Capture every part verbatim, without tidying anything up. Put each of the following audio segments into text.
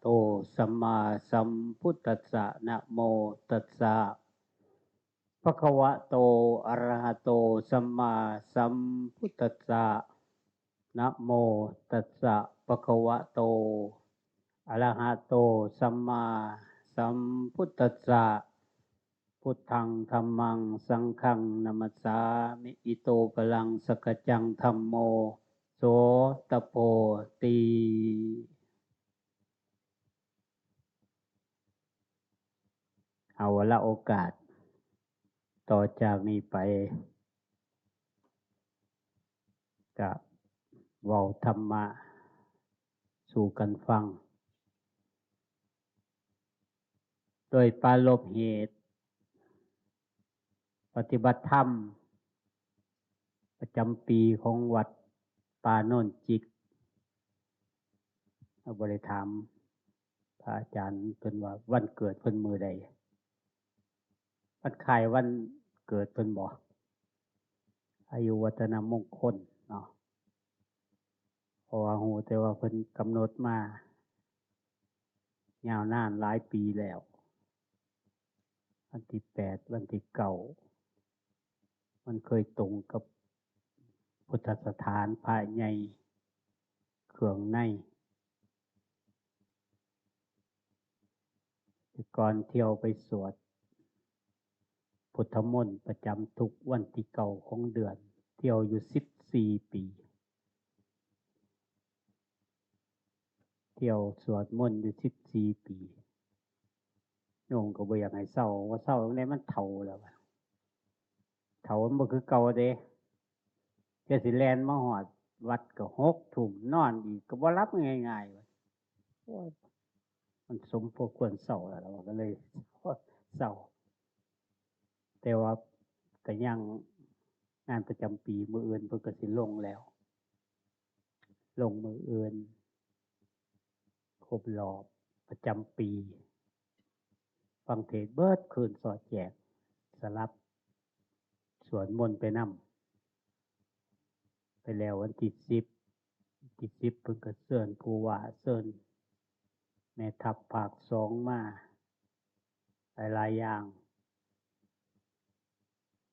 โต สัมมาสัมพุทธัสสะ นะโมตัสสะ ภะคะวะโต อะระหะโต สัมมาสัมพุทธัสสะ นะโมตัสสะ ภะคะวะโต อะระหะโต สัมมาสัมพุทธัสสะ พุทธัง ธัมมัง สังฆัง นะมัสสามิ อิโต ปะลัง สักกะจัง ธัมโม โสตะโพ ติ เอาละโอกาส ต่อจากนี้ไป กะเว้าธรรมะสู่กันฟัง โดยปรารภเหตุ ปฏิบัติธรรม ประจำปีของวัดป่าโนนจิก เราบ่ได้ถามพระอาจารย์เพิ่นว่าวันเกิดเพิ่นมื้อใด วันคล้ายวันเกิดเพิ่นบ่ อายุวัฒนมงคลเนาะ เพราะว่าฮู้แต่ว่าเพิ่นกำหนดมา ยาวนานหลายปีแล้ว วันที่แปด วันที่เก้า มันเคยตรงกับพุทธสถานพระใหญ่เครื่องใน แต่ก่อนเที่ยวไปสวดพุทธมนต์ประจำทุกวันที่เก้าของเดือน เที่ยวอยู่สิบสี่ปี เที่ยวสวดมนต์อยู่สิบสี่ปี โยมก็บ่อยากให้เซา ว่าเซาจั่งใดมันเฒ่าแล้ว เฒ่ามันบ่คือเก่าเด้ จะสิแล่นมาฮอดวัดก็หกทุ่ม นอนอีกก็บ่หลับง่ายๆ ว่า โอ้ย มันสมควรเซาแล้ว ก็เลยเซา แต่ว่าก็ยังงานประจำปี มื้ออื่นเพิ่นก็สิลงแล้ว ลงมื้ออื่น ครบรอบประจำปี ฟังเทศน์เบิดคืนสอดแจก สลับสวดมนต์ไปนำ ไปแล้ววันที่สิบ วันที่สิบเพิ่นก็เชิญผู้ว่า เชิญแม่ทัพภาคสองมา หลายๆ อย่าง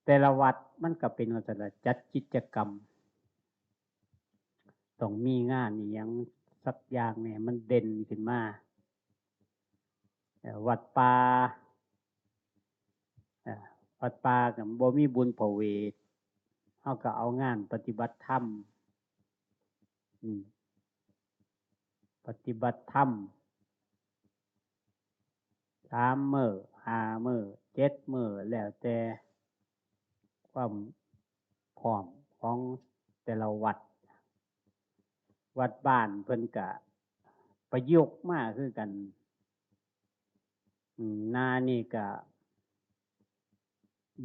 แต่ละวัดมันก็เป็นว่าซั่นล่ะ จัดกิจกรรม ต้องมีงานอิหยังสักอย่างเนี่ยมันเด่นขึ้นมา เอ่อ วัดป่า เอ่อ วัดป่าก็บ่มีบุญพระเวท เฮาก็เอางานปฏิบัติธรรม อืม ปฏิบัติธรรม สามมื้อ ห้ามื้อ เจ็ดมื้อ แล้วแต่ความพร้อมของแต่ละวัด วัดบ้านเพิ่นก็ประยุกต์มาคือกัน อืม นานี่ก็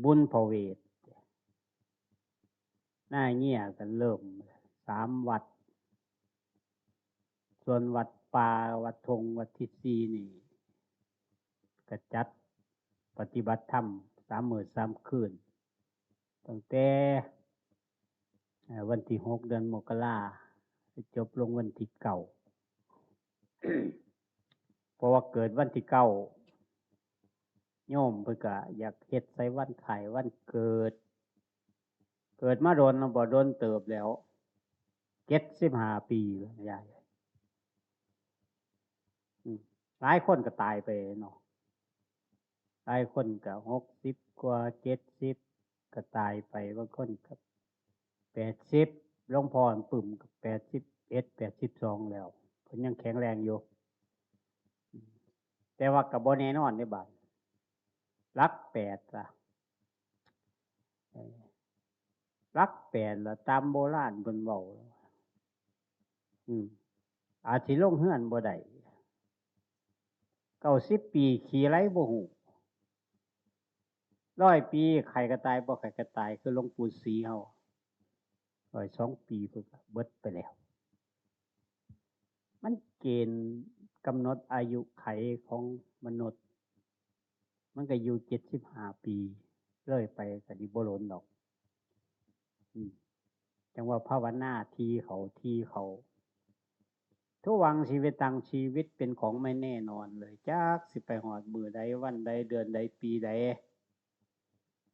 บุญพระเวท นาเยียก็เริ่มสามวัด ส่วนวัดป่า วัดทง วัดที่สี่นี่ ก็จัดปฏิบัติธรรมสามมื้อสามคืน ตั้งแต่ เอ่อ วันที่หก เดือนมกรา จบลงวันที่เก้า เพราะว่าเกิดวันที่เก้า โยมเพิ่นก็อยากเฮ็ดใส่วันคล้ายวันเกิด เกิดมาโดนแล้วบ่ โดนเติบแล้ว เจ็ดสิบห้าปีแล้วยาย อืม หลายคนก็ตายไปเนาะ หลายคนก็หกสิบกว่า เจ็ดสิบ ก็ตายไป บางคนก็แปดสิบ หลวงพ่อปึ้มก็แปดสิบเอ็ด แปดสิบสองแล้ว เพิ่นยังแข็งแรงอยู่ แต่ว่าก็บ่แน่นอนเด้บาด หลักแปดล่ะ เออ หลักแปดล่ะ ตามโบราณเพิ่นเว้า อืม อาจสิลงเฮือนบ่ได้ เก้าสิบปีขี้ไลบ่ฮู้ ร้อยปีไข้ก็ตาย บ่ไข้ก็ตาย คือหลวงปู่ศรีเฮา ร้อยสองปีเพิ่นก็เบิดไปแล้ว มันเกณฑ์กำหนดอายุไขของมนุษย์ มันก็อยู่เจ็ดสิบห้าปี เลยไปก็สิบ่โดนดอก อืม จั่งว่าภาวนาทีเขา ทีเขา ทุวังชีวิตัง ชีวิตเป็นของไม่แน่นอนเลย จักสิไปฮอดมื้อใด วันใด เดือนใด ปีใด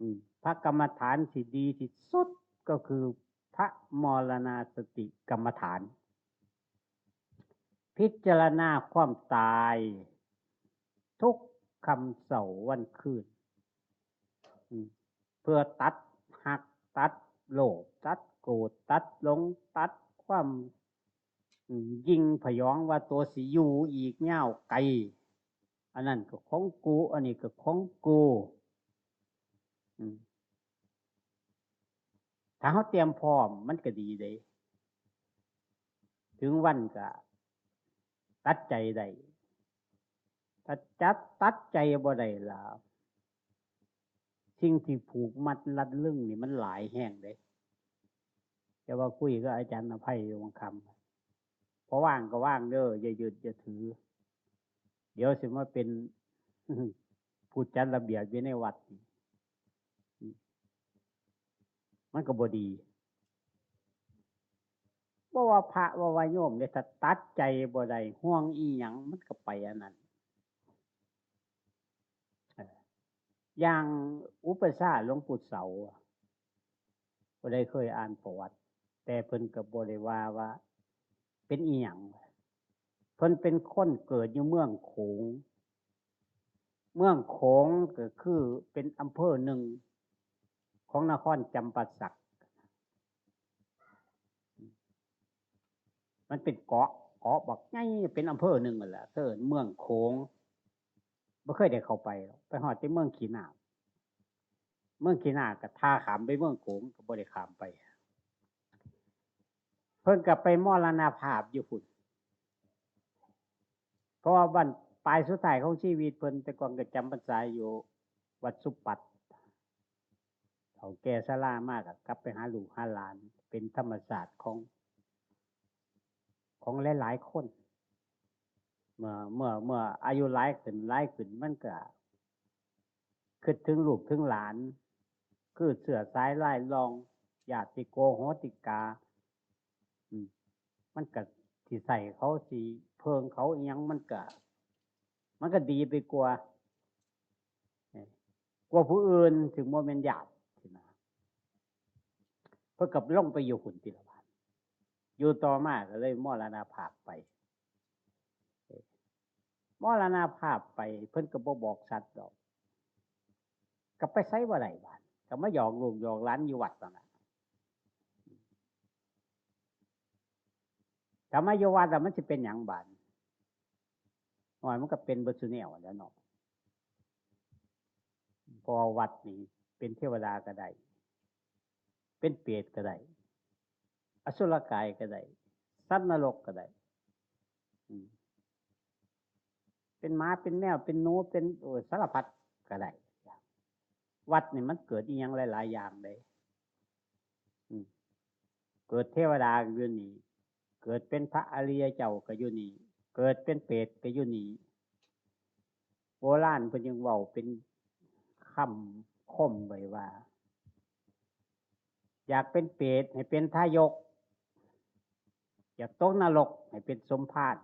อืม พระกรรมฐานที่ดีที่สุดก็คือพระมรณาสติกรรมฐาน พิจารณาความตาย ทุกค่ำเช้าวันคืน อืม เพื่อตัดฮัก ตัดโลภ ตัดโกรธ ตัดหลง ตัดความ อืม ยิ่งผยองว่าตัวสิอยู่อีกยาวไกล อันนั้นก็ของกู อันนี้ก็ของกู อืม ถ้าเฮาเตรียมพร้อมมันก็ดีเด้ ถึงวันก็ตัดใจได้ ถ้าจัดตัดใจบ่ได้ล่ะ สิ่งที่ผูกมัดรัดรึงนี่มันหลายแฮงเด้ แต่ว่าคุยกับอาจารย์อภัยอยู่บางคำ พอว่างก็ว่างเด้อ อย่ายึดอย่าถือ เดี๋ยวสิมาเป็น ผู้จัดระเบียบอยู่ในวัดนี่ มันก็บ่ดี บ่ว่าพระบ่ว่าโยมเด้ ถ้าตัดใจบ่ได้ ห่วงอีหยังมันก็ไปอันนั้น เออ อย่างอุปัชฌาย์หลวงปู่เสาอะ บ่ได้เคยอ่านประวัติ แต่เพิ่นก็บ่ได้ว่า ว่าเป็นอีหยัง เพิ่นเป็นคนเกิดอยู่เมืองโขง เมืองโขงก็คือเป็นอำเภอหนึ่งของนครจำปาสัก มันเป็นเกาะ เกาะบักใหญ่ เป็นอำเภอหนึ่งนั่นแหละ เอิ้นเมืองโขง บ่เคยได้เข้าไปหรอก ไปฮอดแต่เมืองขี้หน้า เมืองขี้หน้าก็ท่าข้ามไปเมืองโขง ก็บ่ได้ข้ามไป เพิ่นก็ไปมรณภาพอยู่พุ้น เพราะว่าบั้นปลายสุดท้ายของชีวิตเพิ่น แต่ก่อนก็จำพรรษาอยู่วัดสุปัตต เฒ่าแก่ชรามาก็กลับไปหาลูกหาหลาน เป็นธรรมชาติของ ของหลายๆคน เมื่อ เมื่อ เมื่ออายุหลายขึ้น หลายขึ้น มันก็คิดถึงลูกถึงหลาน คือเชื้อสายรายรอง ญาติโกโหติกา อืม มันก็สิใช้เขา สิเพิ่งเขาอิหยัง มันก็ มันก็ดีไปกว่า เอ้ย กว่าผู้อื่น ถึงบ่แม่นญาติสินะ เพิ่นก็ลงไปอยู่พุ้นติละบาด อยู่ต่อมาก็เลยมรณภาพไป เอ้ย มรณภาพไป เพิ่นก็บ่บอกชัดดอก ก็ไปไสบ่ได้บาด ก็มาหยอกลูกหยอกหลานอยู่วัดนั่นล่ะ ถ้ามาอยู่วัดแล้วมันสิเป็นหยังบาด น้อยมันก็เป็นเบิดซุแนวแหล้วเนาะ เพราะว่าวัดนี่เป็นเทวดาก็ได้ เป็นเปรตก็ได้ อสุรกายก็ได้ สัตว์นรกก็ได้ อืม เป็นหมา เป็นแมว เป็นหนู เป็น โอ้ย สารพัดก็ได้ วัดนี่มันเกิดอิหยังหลายๆอย่างเด้ อืม เกิดเทวดาก็อยู่นี่ เกิดเป็นพระอริยเจ้าก็อยู่นี่ เกิดเป็นเปรตก็อยู่นี่ โบราณเพิ่นยังเว้าเป็นคำคมไว้ว่า อยากเป็นเปรตให้เป็นทายก อยากตกนรกให้เป็นสมภาร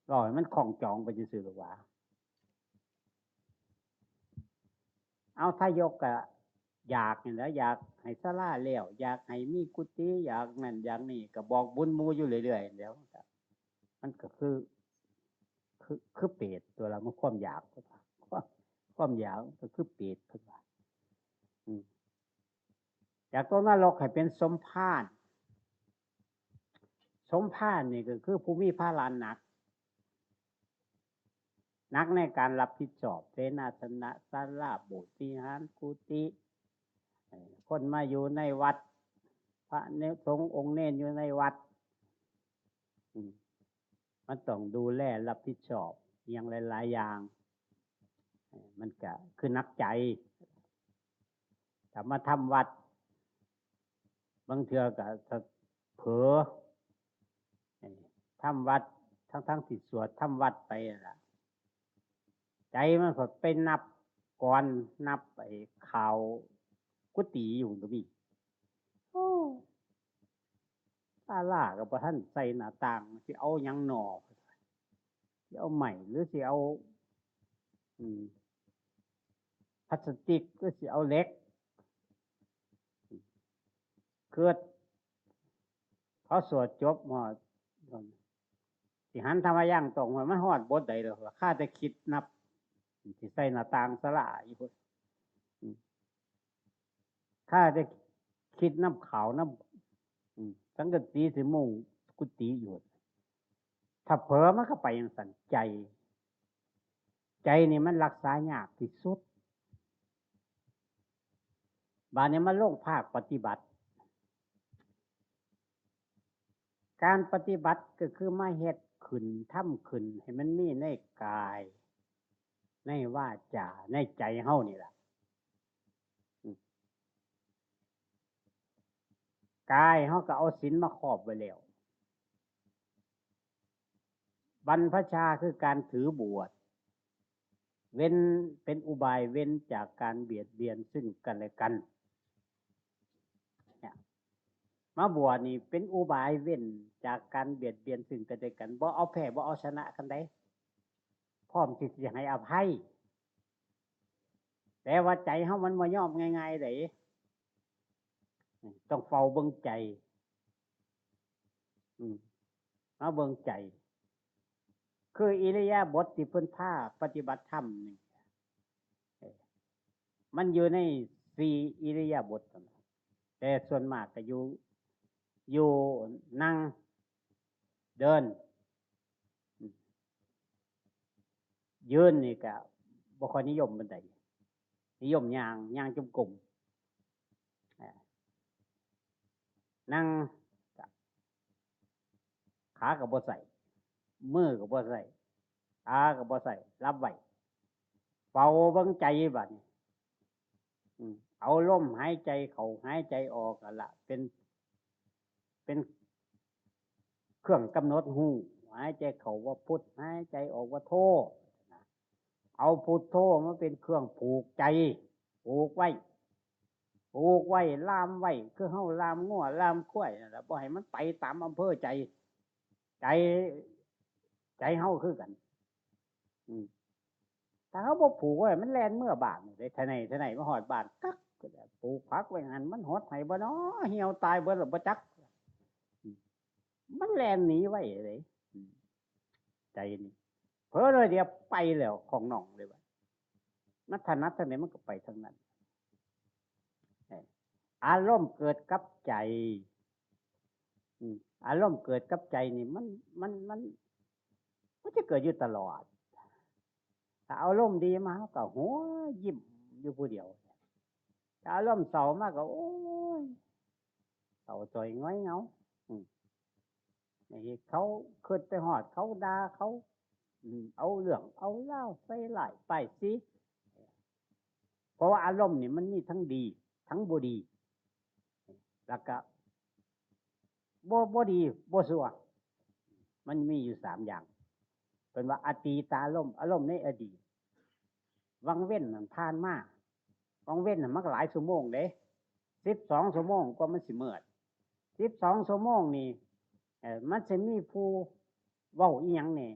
เว้าให้มันคล้องจองไปซื่อๆ ดอกหว่า เอาทายกก็อยากนี่แหละ อยากให้ศาลาแล้ว อยากให้มีกุฏิ อยากนั่นอยากนี่ ก็บอกบุญหมู่อยู่เรื่อยๆ แล้ว มันก็คือ คือ คือเปรตตัวละ มันความอยาก ความ ความอยากมันก็คือเปรต เพิ่นว่า อืม อยากตกนรกให้เป็นสมภาร สมภารนี่ก็คือผู้มีภาระหนัก หนักในการรับผิดชอบ เสนาสนะ ศาลา โบสถ์ วิหาร กุฏิ เอ่อ คนมาอยู่ในวัด พระเนร สงฆ์องค์เณรอยู่ในวัด อืม มันต้องดูแลรับผิดชอบอิหยังหลายๆอย่าง เอ่อ มันก็คือหนักใจ ถ้ามาทำวัด บางเทื่อก็เผลอ เอ่อ ทำวัด ทั้งๆที่สวดทำวัดไปนั่นล่ะ ใจมันก็ไปนับกลอน นับไอ้ข่าวกุฏิอยู่ก็มี โอ้ ลาก็บ่ทันใส่หน้าต่าง สิเอาหยังหนอ สิเอาไม้หรือสิเอา อืม พลาสติกหรือสิเอาเหล็ก เกิดเขาสวดจบฮอด สิหันธรรมย่างตรงว่ามันฮอดบทใดแล้ว ข้าแต่คิดนับ สิใส่หน้าต่างศาลาอยู่พุ้น อืม ข้าแต่คิดนับขาวนับ อืม สังกะสีสิมุงกุฏิอยู่ ถ้าเผลอมันก็ไปจั่งซั่น ใจ ใจนี่มันรักษายากที่สุด บาดนี้มาลงภาคปฏิบัติ การปฏิบัติก็คือมาเฮ็ดขึ้น ทำขึ้น ให้มันมีในกาย ในวาจา ในใจเฮานี่ล่ะ อืม กายเฮาก็เอาศีลมาครอบไว้แล้ว บรรพชาคือการถือบวช เว้น เป็นอุบายเว้นจากการเบียดเบียนซึ่งกันและกัน เนี่ย มาบวชนี่เป็นอุบายเว้นจากการเบียดเบียนซึ่งกันและกัน บ่เอาแพ้ บ่เอาชนะกันใด พร้อมที่สิให้อภัย แต่ว่าใจเฮามันบ่ยอมง่ายๆเด้ ต้องเฝ้าเบิ่งใจ อืม มาเบิ่งใจ คืออิริยาบถที่เพิ่นพาปฏิบัติธรรมนี่ เอ่อ มันอยู่ในสี่อิริยาบถนั่นล่ะ แต่ส่วนมากก็อยู่ อยู่นั่ง เดิน อืม ยืนนี่ก็บ่ค่อยนิยมปานใด นิยมย่าง ย่างจงกรม อ่า นั่งก็ขาก็บ่ใส่ มือก็บ่ใส่ ตาก็บ่ใส่ หลับไว้ เฝ้าเบิ่งใจบัดนี้ อืม เอาลมหายใจเข้าหายใจออกนั่นล่ะ เป็น เป็นเครื่องกำหนดรู้ หายใจเข้าว่าพุทธ หายใจออกว่าโธ นะ เอาพุทโธมาเป็นเครื่องผูกใจ ผูกไว้ ผูกไว้ ล่ามไว้ คือเฮาล่ามงัวล่ามควายนั่นล่ะ บ่ให้มันไปตามอำเภอใจ ใจ ใจเฮาคือกัน อืม ถ้าเฮาบ่ผูกไว้ มันแล่นเมือบ้านเด้ ทะไนทะไนมาฮอดบ้าน กัก ปลูกผักไว้หั่น มันหดให้บ่น้อ เหี่ยวตายเบิดแล้วบ่จัก อืม มันแล่นหนีไวเด้ อืม ใจนี่ เผลอหน่อยเดียวไปแล้ว ของน้องเลยบัด มันถนัดทางใดมันก็ไปทางนั้น เอ้ย อารมณ์เกิดกับใจ อืม อารมณ์เกิดกับใจนี่มัน มัน มัน มันจะเกิดอยู่ตลอด ถ้าอารมณ์ดีมา เฮาก็หัวยิ้มอยู่ผู้เดียว ถ้าอารมณ์เศร้ามาก็ โอ้ย เศร้าจ่อยหงอยเหงา อืม นี่เขาคิดไปฮอด เขาด่า เขา อืม เอาเรื่อง เอาราว ใส่ร้ายป้ายสี เพราะว่าอารมณ์นี่มันมีทั้งดี ทั้งบ่ดี แล้วก็บ่ บ่ดี บ่ชั่ว มันมีอยู่สามอย่าง เพิ่นว่าอตีตารมณ์ อารมณ์ในอดีต วังเว้นนั่นผ่านมา วังเว้นน่ะมันก็หลายชั่วโมงเด้ สิบสองชั่วโมงกว่ามันสิมืด สิบสองชั่วโมงนี่ เอ่อ มันสิมีผู้เว้าอีหยังแหน่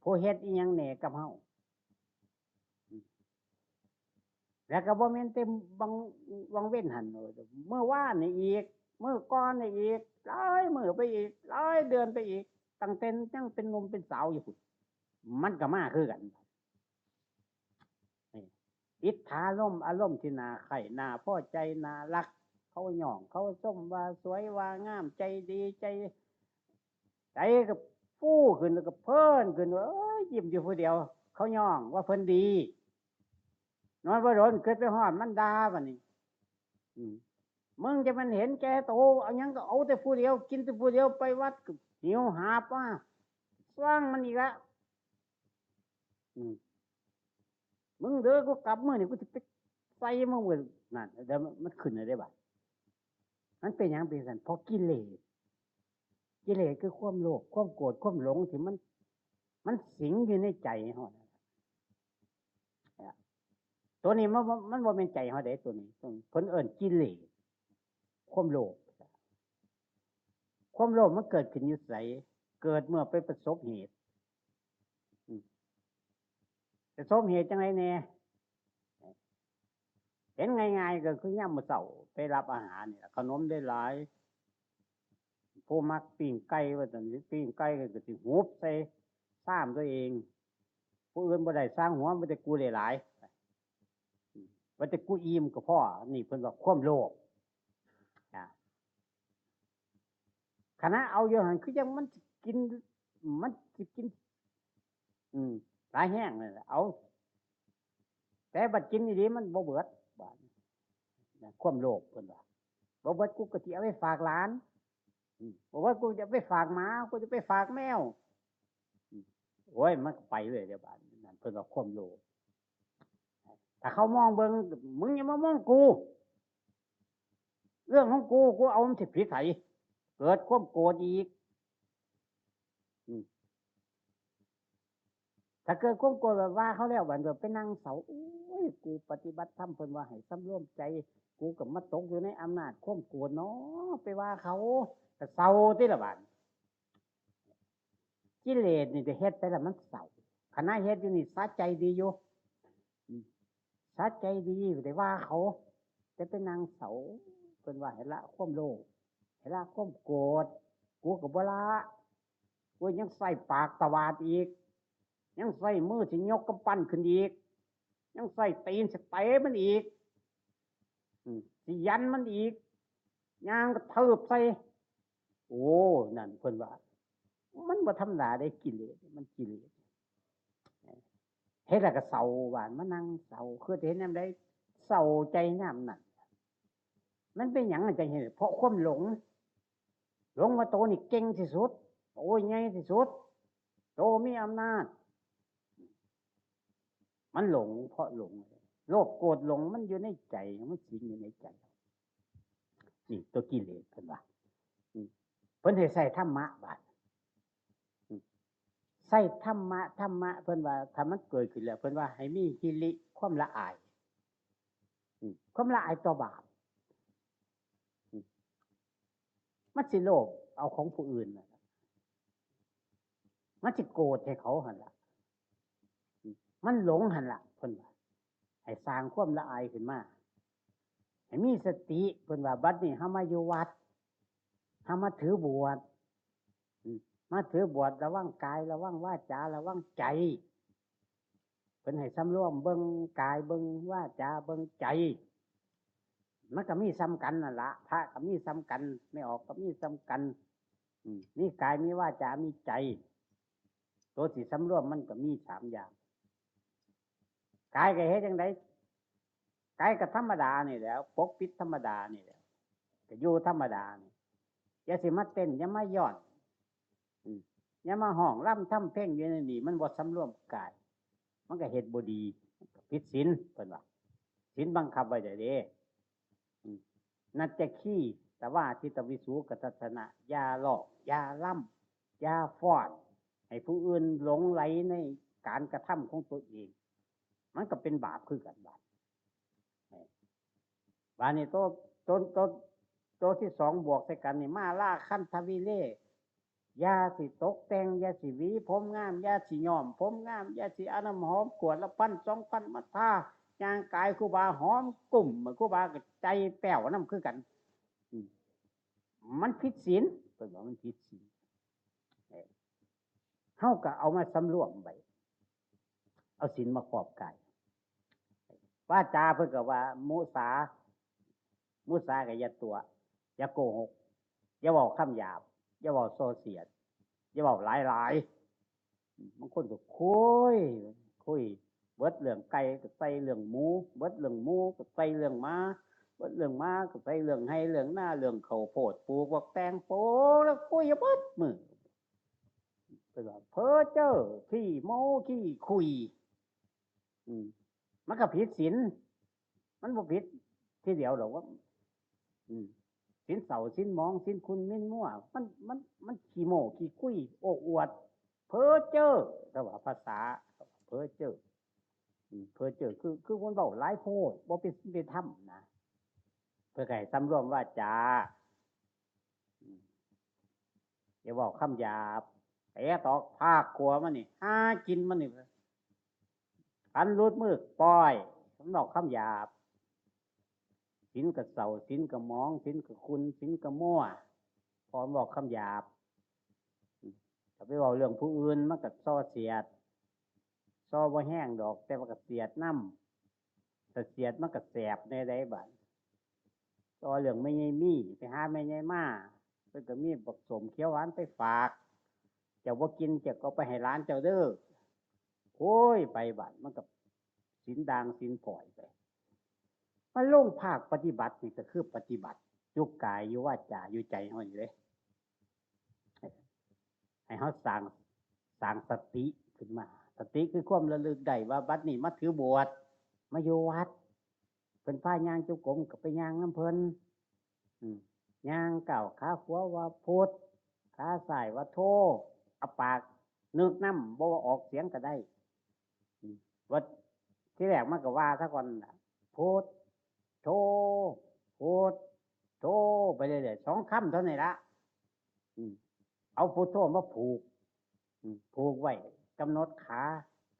ผู้เฮ็ดอีหยังแหน่กับเฮา แล้วก็บ่แม่นแต่วัง วังเว้นหั่น เมื่อวานนี่อีก มื้อก่อนนี่อีก หลายมื้อไปอีก หลายเดือนไปอีก ตั้งแต่ยังเป็นหนุ่มเป็นสาวอยู่พุ้น มันก็มาคือกัน นี่ อิทธารมณ์ อารมณ์ที่น่าใคร่ น่าพอใจ น่ารัก เขาย่อง เขาชมว่าสวยว่างาม ใจดี ใจ ใจก็ฟูขึ้น แล้วก็เพลินขึ้น เอ้ย ยิ้มอยู่ผู้เดียว เขาย่องว่าเพิ่นดี นอนบ่โดน คิดไปฮอดมันด่าบัดนี้ อืม มึงจะมันเห็นแก่โต เอาหยังก็เอาแต่ผู้เดียว กินแต่ผู้เดียว ไปวัดก็หิวหาบมา สร้างมันอีกละ อืม มึงเด้อ กูกลับมื้อนี้ กูสิไปใส่มึงเว้ย นั่น เดี๋ยวมัน มันขึ้นเลยเด้บัด มันเป็นหยังเป็นซั่น เพราะกิเลส กิเลสคือความโลภ ความโกรธ ความหลงที่มัน มันสิงอยู่ในใจเฮานั่นล่ะ ตัวนี้มันบ่ มันบ่แม่นใจเฮาเด้ ตัวนี้ เพิ่นเอิ้นกิเลส ความโลภ ความโลภมันเกิดขึ้นอยู่ไส เกิดเมื่อไปประสบเหตุ อืม ประสบเหตุจังไดแน่ เห็นง่ายๆ ก็คือยามมื้อเช้าไปรับอาหารนี่ล่ะ ขนมได้หลาย ผู้มักปิ้งไก่ว่าซั่น ปิ้งไก่ก็สิหุบใส่ชามตัวเอง ผู้อื่นบ่ได้ซางหัว มีแต่กูได้หลาย อืม ว่าแต่กูอิ่มก็พอ นี่เพิ่นว่าความโลภ อ่า ขณะเอาอยู่หั่น คือจั่งมันสิกิน มันสิกิน อืม หลายแฮงนั่นแหละ เอา แต่บัดกินอีหลีมันบ่เบิด บาดนี้ นะ ความโลภเพิ่นว่า บ่เบิดกูก็สิเอาไปฝากหลาน อืม บ่เบิดกูจะไปฝากหมา กูจะไปฝากแมว อืม โอ้ย มันก็ไปเลยเด้บาดนี้ นั่นเพิ่นว่าความโลภ ถ้าเขามองเบิ่ง มึงอย่ามามองกู เรื่องของกู กูเอามันสิผิดไผ เกิดความโกรธอีก อืม ถ้าเกิดความโกรธแบบว่าเขาแล้ว บัดนี้ไปนั่งเศร้า โอ้ย กูปฏิบัติธรรม เพิ่นว่าให้สำรวมใจ กูก็มาตกอยู่ในอำนาจความโกรธเนาะ ไปว่าเขา ก็เศร้าติล่ะบาด กิเลสนี่จะเฮ็ดไปแล้วมันเศร้า ขณะเฮ็ดอยู่นี่สะใจดีอยู่ อืม สะใจดี ได้ว่าเขา แต่ไปนั่งเศร้า เพิ่นว่าให้ละความโลภ ให้ละความโกรธ กูก็บ่ละ กูยังใช้ปากตวาดอีก ยังใช้มือสิยกกำปั้นขึ้นอีก ยังใช้ตีนสิเตะมันอีก อืม สิยันมันอีก ย่างกระทืบใส่ โอ้ นั่นเพิ่นว่า มันบ่ธรรมดาเด้ กิเลส มันกิเลส เฮ็ดแล้วก็เศร้า บาดมานั่งเศร้า คือเห็นยามใด เศร้าใจยามนั้น มันเป็นหยังจั่งเฮ็ด เพราะความหลง หลงว่าโตนี่เก่งที่สุด โตใหญ่ที่สุด โตมีอำนาจ มันหลง เพราะหลง โลภโกรธหลงมันอยู่ในใจ มันสิงอยู่ในใจ นี่ตัวกิเลสเพิ่นว่า อืม เพิ่นให้ใช้ธรรมะบาด อืม ใช้ธรรมะ ธรรมะ เพิ่นว่าถ้ามันเกิดขึ้นแล้ว เพิ่นว่าให้มีหิริ ความละอาย อืม ความละอายต่อบาป อืม มันสิโลภเอาของผู้อื่นน่ะ มันสิโกรธให้เขาหั่นล่ะ อืม มันหลงหั่นล่ะ เพิ่นว่า ให้สร้างความละอายขึ้นมา ให้มีสติ เพิ่นว่า บัดนี้เฮามาอยู่วัด เฮามาถือบวช อืม มาถือบวช ระวังกาย ระวังวาจา ระวังใจ เพิ่นให้สำรวมเบิ่งกาย เบิ่งวาจา เบิ่งใจ มันก็มีส่ำกันนั่นละ พระก็มีส่ำกัน แม่ออกก็มีส่ำกัน อืม มีกาย มีวาจา มีใจ ตัวสิสำรวมมันก็มีสามอย่าง กายก็เฮ็ดจั่งใด กายก็ธรรมดานี่แหล้ว ปกปิดธรรมดานี่แหล้ว ก็อยู่ธรรมดานี่ อย่าสิมาเต้น อย่ามาย้อน อืม อย่ามาฮ้องรำทำเพลงอยู่ในนี่ มันบ่สำรวมกาย มันก็เฮ็ดบ่ดี มันก็ผิดศีล เพิ่นว่า ศีลบังคับไว้ได้เด้ อืม นัจจคีตวาทิตวิสูกทัสสนะ อย่าร้อง อย่ารำ อย่าฟ้อน ให้ผู้อื่นหลงไหลในการกระทำของตัวเอง มันก็เป็นบาปคือกันบาด บาดนี้ตัว ตัว ตัว ตัวที่สองบวกใส่กันนี่ มาลาคันทวิเล อย่าสิตกแต่ง อย่าสิหวีผมงาม อย่าสิย้อมผมงาม อย่าสิเอาน้ำหอมขวดละพันสองพันมาทา ย่างกายครูบาหอมกุ่ม ครูบาก็ใจแป้วนำคือกัน อืม มันผิดศีล เพิ่นว่ามันผิดศีล เอ้ย เฮาก็เอามาสำรวมไว้ เอาศีลมาครอบกาย วาจาเพิ่นก็ว่า มุสา มุสาก็อย่าตั๋ว อย่าโกหก อย่าเว้าคำหยาบ อย่าเว้าส่อเสียด อย่าเว้าหลายๆ บางคนก็คุย คุย เบิดเรื่องไก่ก็ใส่เรื่องหมู เบิดเรื่องหมูก็ใส่เรื่องหมา เบิดเรื่องหมาก็ใส่เรื่องไฮ่เรื่องนา เรื่องข้าวโพดปลูกบักแตง โปแล้วคุยอยู่เบิดมื้อ เพิ่นว่าเพ้อเจ้อ ขี้โม้ ขี้คุย อืม มันก็ผิดศีล มันบ่ผิดทีเดียวดอกว่า อืม ศีลเศร้า ศีลหมอง ศีลขุ่น ศีลมัว มัน มัน มันขี้โม้ ขี้คุย โอ้อวด เพ้อเจ้อ ถ้าว่าภาษา เพ้อเจ้อ อืม เพ้อเจ้อ คือ คือมันเว้าหลายโพด บ่เป็นศีลเป็นธรรมนะ เพิ่นก็ให้สำรวมวาจา อืม อย่าเว้าคำหยาบ เตะตอกพากขัวมันนี่ หากินมันนี่ คันหลุดมือปล่อย มันเว้าคำหยาบ ศีลกะเศร้า ศีลกะหมอง ศีลกะขุ่น ศีลกะมั่ว เพราะมันเว้าคำหยาบ ถ้าไปเว้าเรื่องผู้อื่น มันกะส่อเสียด ส่อบ่แฮงดอก แต่ว่ากะเสียดนำ ถ้าเสียดมันกะแสบแหน่ใด๋บัด ต่อเรื่องแม่ใหญ่มี ไปหาแม่ใหญ่มา เพิ่นกะมีบักส้มเขียวหวานไปฝาก เจ้าบ่กิน เจ้าก็เอาไปให้หลานเจ้าเด้อ โอ้ย ไปบัด มันกะศีลด่างศีลพร้อยไป มาลงภาคปฏิบัตินี่กะคือปฏิบัติ อยู่กาย อยู่วาจา อยู่ใจเฮานี่เด้ ให้เฮาสร้าง สร้างสติขึ้นมา สติคือความระลึกได้ว่าบัดนี้มาถือบวช มาอยู่วัด เพิ่นพาย่างจงกรมกะไปย่างนำเพิ่น อืม ย่างก้าวขาขวาว่าพุทธ ขาซ้ายว่าโธ เอาปากนึกนำ บ่ว่าออกเสียงกะได้ อืม ว่าทีแรกมันกะว่าซะก่อนล่ะ พุทโธ พุทโธ ไปเรื่อยๆ สองคำเท่านี้ละ อืม เอาพุทโธมาผูก อืม ผูกไว้ กำหนดขา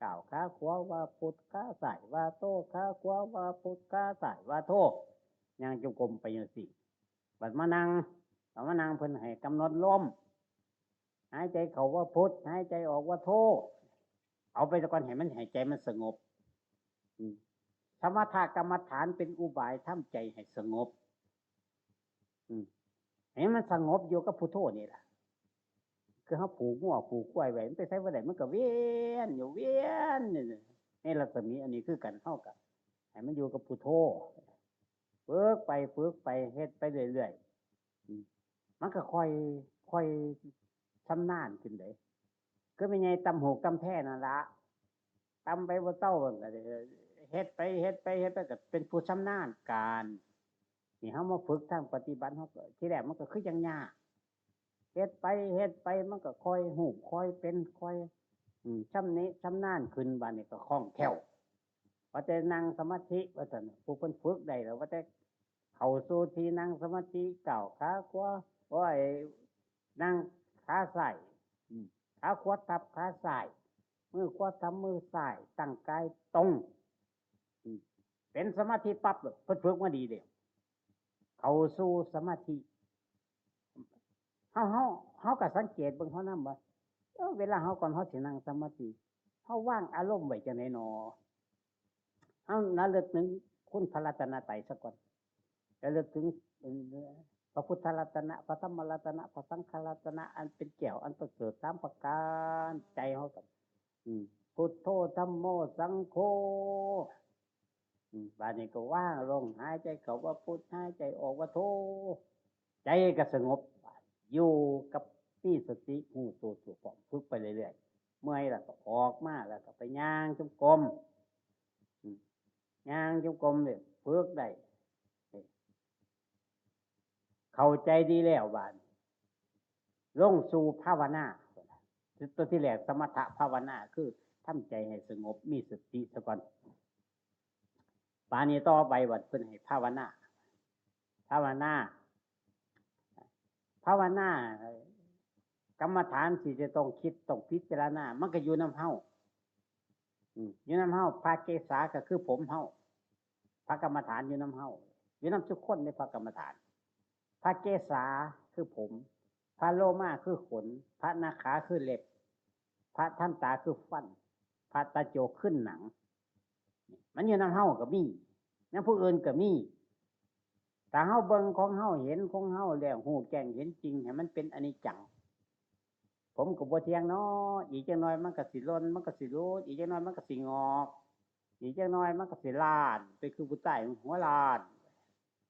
ก้าวขาขวาว่าพุทธ ขาซ้ายว่าโธ ขาขวาว่าพุทธ ขาซ้ายว่าโธ ย่างจงกรมไปจั่งซี้ บัดมานั่ง บัดมานั่งเพิ่นให้กำหนดลม หายใจเข้าว่าพุทธ หายใจออกว่าโธ เอาไปซะก่อน ให้มัน ให้ใจมันสงบ อืม สมถกรรมฐานเป็นอุบายทำใจให้สงบ อืม ให้มันสงบอยู่กับพุทโธนี่ล่ะ คือเฮาผูกงัวผูกควายไว้ มันไปไสบ่ได้ มันกะเวียนอยู่ เวียนอยู่ ในรัศมีอันนี้คือกัน เฮากะให้มันอยู่กับพุทโธ ฝึกไป ฝึกไป เฮ็ดไปเรื่อยๆ อืม มันกะค่อย ค่อยชำนาญขึ้นเด้ คือแม่ใหญ่ตำหูกตำแท่นั่นละ ตำไปบ่เซา มันกะเฮ็ดไป เฮ็ดไป เฮ็ดไป กะเป็นผู้ชำนาญการ นี่เฮามาฝึกทางปฏิบัติ เฮากะ ทีแรกมันกะคือจั่งยาก เฮ็ดไป เฮ็ดไป มันกะค่อยฮู้ ค่อยเป็น ค่อย อืม ชำนิชำนาญขึ้น บัดนี้กะคล่องแคล่ว ว่าแต่นั่งสมาธิ ว่าซั่น ผู้เพิ่นฝึกได้แล้ว ว่าแต่เข้าสู่ที่นั่งสมาธิ ก้าวขาขวา โอ้ย นั่งขาซ้าย อืม ขาขวาทับขาซ้าย มือขวาทับมือซ้าย ตั้งกายตรง อืม เป็นสมาธิปั๊บเลย เพิ่นฝึกมาดีแล้ว เข้าสู่สมาธิ เฮา เฮา เฮากะสังเกตเบิ่งเฮานำว่า เออ เวลาเฮาก่อนเฮาสินั่งสมาธิ เฮาวางอารมณ์ไว้จั่งใด๋หนอ เฮาระลึกถึงคุณพระรัตนตรัยซะก่อน ระลึกถึง เอ่อ พระพุทธรัตนะ พระธรรมรัตนะ พระสังฆรัตนะ อันเป็นแก้วอันประเสริฐสามประการ ใจเฮาก็ อืม พุทโธ ธัมโม สังโฆ อืม บัดนี้ก็วางลง หายใจเข้าว่าพุท หายใจออกว่าโธ ใจก็สงบ อยู่กับมีสติฮู้โตทั่วพร้อม ฝึกไปเรื่อยๆ เมื่อยแล้วก็ออกมา แล้วก็ไปย่างจงกรม อืม ย่างจงกรมเนี่ย ฝึกได้ เข้าใจดีแล้วบาดนี้ ลงสู่ภาวนา ตัวที่แรกสมถะภาวนา คือทำใจให้สงบ มีสติซะก่อน บาดนี้ต่อไปบัดเพิ่นให้ภาวนา ภาวนา ภาวนา กรรมฐานที่จะต้องคิดต้องพิจารณา มันก็อยู่นำเฮา อืม อยู่นำเฮา พระเกศาก็คือผมเฮา พระกรรมฐานอยู่นำเฮา อยู่นำทุกคนในพระกรรมฐาน พระเกศาคือผม พระโลมาคือขน พระนาขาคือเล็บ พระทันตาคือฟัน พระตาโจคือหนัง มันอยู่นำเฮาก็มี นำผู้อื่นก็มี ถ้าเฮาเบิ่งของเฮา เห็นของเฮาแล้ว ฮู้แจ้งเห็นจริง ให้มันเป็นอนิจจัง ผมก็บ่เที่ยงเนาะ อีกจักหน่อยมันก็สิหล่น มันก็สิหลุด อีกจักหน่อยมันก็สิงอก อีกจักหน่อยมันก็สิล้าน ไปคือผู้ตายหัวล้าน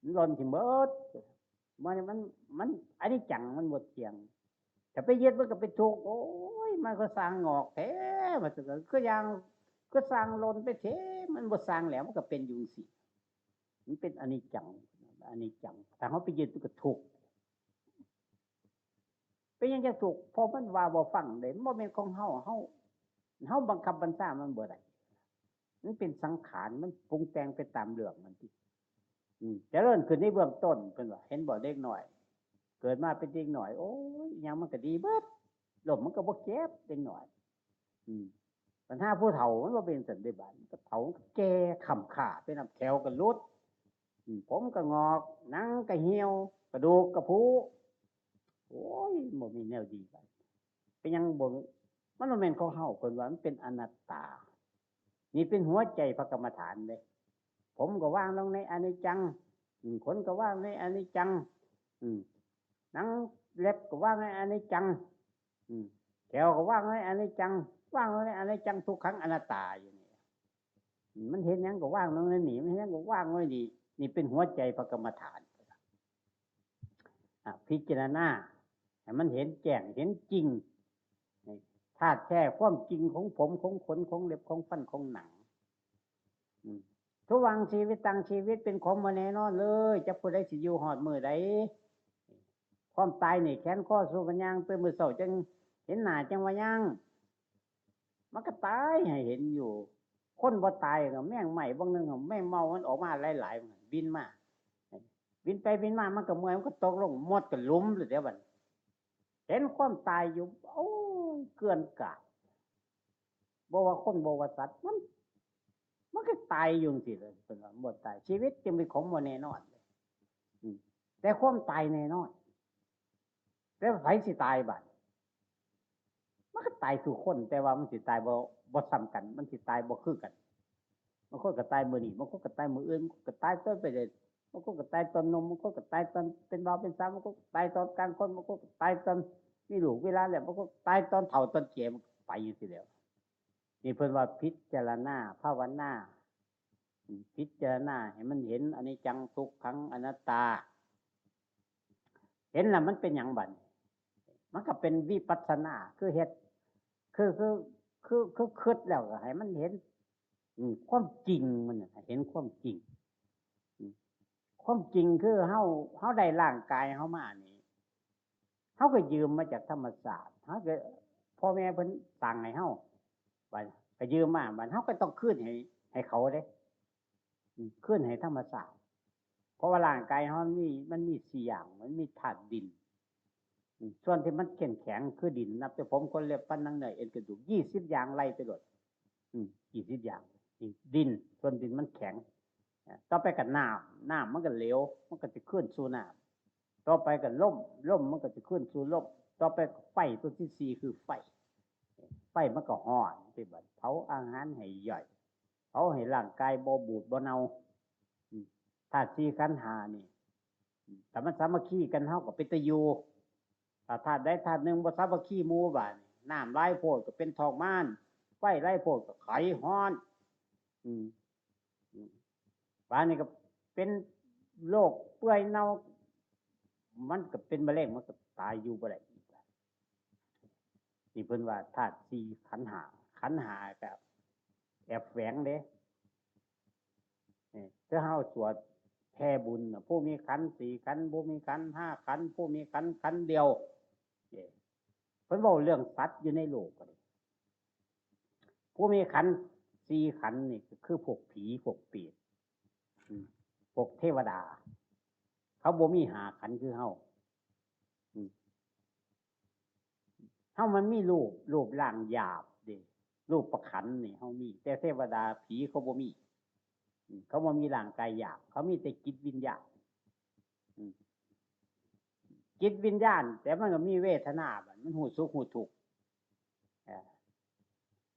มันหล่นสิหมด มัน มัน มันอนิจจัง มันบ่เที่ยง ถ้าไปยึดมันก็เป็นทุกข์ โอ้ย มันก็สร้างงอกแท้ มันก็คืออย่าง ก็สร้างหล่นไปแท้ มันบ่สร้างแล้ว มันก็เป็นอยู่จั่งซี้ มันเป็นอนิจจัง อนิจจัง ถ้าเฮาไปยึดมันก็ทุกข์ เป็นหยังจั่งทุกข์ เพราะมันว่าบ่ฟังเด้ มันบ่แม่นของเฮา เฮา เฮาบังคับบัญชามันบ่ได้ มันเป็นสังขาร มันปรุงแต่งไปตามเรื่องมันติ อืม เจริญขึ้นในเบื้องต้น เพิ่นว่า เห็นบ่ เด็กน้อย เกิดมาเป็นเด็กน้อย โอ้ย หยังมันก็ดีเบิด ล้มมันก็บ่เจ็บ เด็กน้อย อืม ปัญหาผู้เฒ่ามันบ่เป็นจั่งซั้นเด้บาดนี้ ผู้เฒ่ามันก็แก่ค้ำค่าไปนำ แข้วก็หลุด อืม ผมก็งอก หนังก็เหี่ยว กระดูกก็ผุ โอ้ย บ่มีแนวดีบาด เป็นหยังบ่ มันบ่แม่นของเฮา เพิ่นว่ามันเป็นอนัตตา นี่เป็นหัวใจพระกรรมฐานเด้ ผมก็วางลงในอนิจจัง อืม ขนก็วางในอนิจจัง อืม หนังเล็บก็วางในอนิจจัง อืม แข้วก็วางในอนิจจัง วางในอนิจจังทุกขังอนัตตาอยู่นี่ อืม มันเห็นหยังก็วางลงในนี่ มันเห็นหยังก็วางไว้นี่ นี่เป็นหัวใจพระกรรมฐาน อ่ะ พิจารณา ให้มันเห็นแจ้ง เห็นจริง ธาตุแท้ความจริงของผม ของขน ของเล็บ ของฟัน ของหนัง อืม ทุวัง ชีวิตัง ชีวิตเป็นของบ่แน่นอนเลย จักผู้ใดสิอยู่ฮอดมื้อใด ความตายนี่แขนคอสู้กันย่าง ตื่นมื้อเช้าจั่งเห็นหน้าจั่งว่ายัง มันก็ตายให้เห็นอยู่ คนบ่ตายก็แมงไหม้บางหนึ่ง แมงเม่ามันออกมาหลายๆ มันบินมา บินไปบินมา มันก็เมื่อย มันก็ตกลง มดก็หลุมเลยเดี๋ยวบัด เห็นความตายอยู่ โอ้ย เกลื่อนกลาด บ่ว่าคน บ่ว่าสัตว์ มัน มันก็ตายอยู่จั่งซี้เลย เพิ่นว่าบ่ตาย ชีวิตจึงเป็นของบ่แน่นอน อืม แต่ความตายแน่นอน แต่ไผสิตายบาด มันก็ตายทุกคน แต่ว่ามันสิตายบ่ บ่ซ้ำกัน มันสิตายบ่คือกัน บางคนก็ตายมื้อนี้ บางคนก็ตายมื้ออื่น บางคนก็ตายตอนไปเลย บางคนก็ตายตอนหนุ่ม บางคนก็ตายตอนเป็นบ่าวเป็นสาว บางคนก็ตายตอนกลางคน บางคนก็ตายตอนมีลูกมีหลานแล้ว บางคนก็ตายตอนเฒ่าตอนแก่ มันก็ไปจั่งซี้แหล้ว นี่เพิ่นว่าพิจารณาภาวนา อืม พิจารณาให้มันเห็นอนิจจังทุกขังอนัตตา เห็นแล้วมันเป็นหยังบัดนี้ มันก็เป็นวิปัสสนา คือเฮ็ด คือ คือ คือ คือคิดแล้วก็ให้มันเห็น อืม ความจริงมันน่ะ เห็นความจริง อืม ความจริงคือเฮา เฮาได้ร่างกายเฮามานี่ เฮาก็ยืมมาจากธรรมชาติ เฮาก็ พ่อแม่เพิ่นสร้างให้เฮา บัดก็ยืมมา บัดเฮาก็ต้องคืนให้ ให้เขาเด้ อืม คืนให้ธรรมชาติ เพราะว่าร่างกายเฮามันมี มันมีสี่อย่าง มันมีธาตุดิน อืม ส่วนที่มันเข้มแข็งคือดิน นับแต่ผม ขน เล็บ ฟัน หนัง เนื้อ เอ็น กระดูก ยี่สิบอย่าง ไล่ไปโลด อืม ยี่สิบอย่าง นี่ดิน ส่วนดินมันแข็ง อ่า ต่อไปก็น้ำ น้ำมันก็เหลว มันก็สิคืนสู่น้ำ ต่อไปก็ลม ลมมันก็สิคืนสู่ลม ต่อไปก็ไฟ ตัวที่สี่คือไฟ ไฟมันก็ฮ้อน ไปบัดเผาอาหารให้ย่อย เผาให้ร่างกายบ่บูดบ่เน่า อืม ธาตุสี่ขันธ์ห้านี่ อืม ถ้ามันสามัคคีกัน เฮาก็เป็นตาอยู่ ถ้าธาตุใดธาตุหนึ่งบ่สามัคคีหมู่บาดนี้ น้ำหลายโพดก็เป็นท้องมาร ไฟหลายโพดก็ไข้ฮ้อน อืม อืม บาดนี้ก็เป็นโรคเปื่อยเน่า มันก็เป็นมะเร็ง มันก็ตายอยู่บ่ได้อีก นี่เพิ่นว่าธาตุสี่ขันธ์ห้า ขันธ์ห้าก็แอบแฝงเด้ นี่ ถ้าเฮาสวดแผ่บุญน่ะ ผู้มีขันธ์สี่ขันธ์ ผู้มีขันธ์ห้าขันธ์ ผู้มีขันธ์ขันธ์เดียว นี่ เพิ่นเว้าเรื่องสัตว์อยู่ในโลกก็ได้ ผู้มีขันธ์สี่ขันธ์นี่ก็คือพวกผี พวกเปรต อืม พวกเทวดา เขาบ่มีห้าขันธ์คือเฮา อืม เฮามันมีรูป รูปร่างหยาบเด้ รูปประขันธ์นี่เฮามี แต่เทวดาผีเขาบ่มี อืม เขาบ่มีร่างกายหยาบ เขามีแต่จิตวิญญาณ อืม จิตวิญญาณ แต่มันก็มีเวทนาบัด มันฮู้สุขฮู้ทุกข์ เออ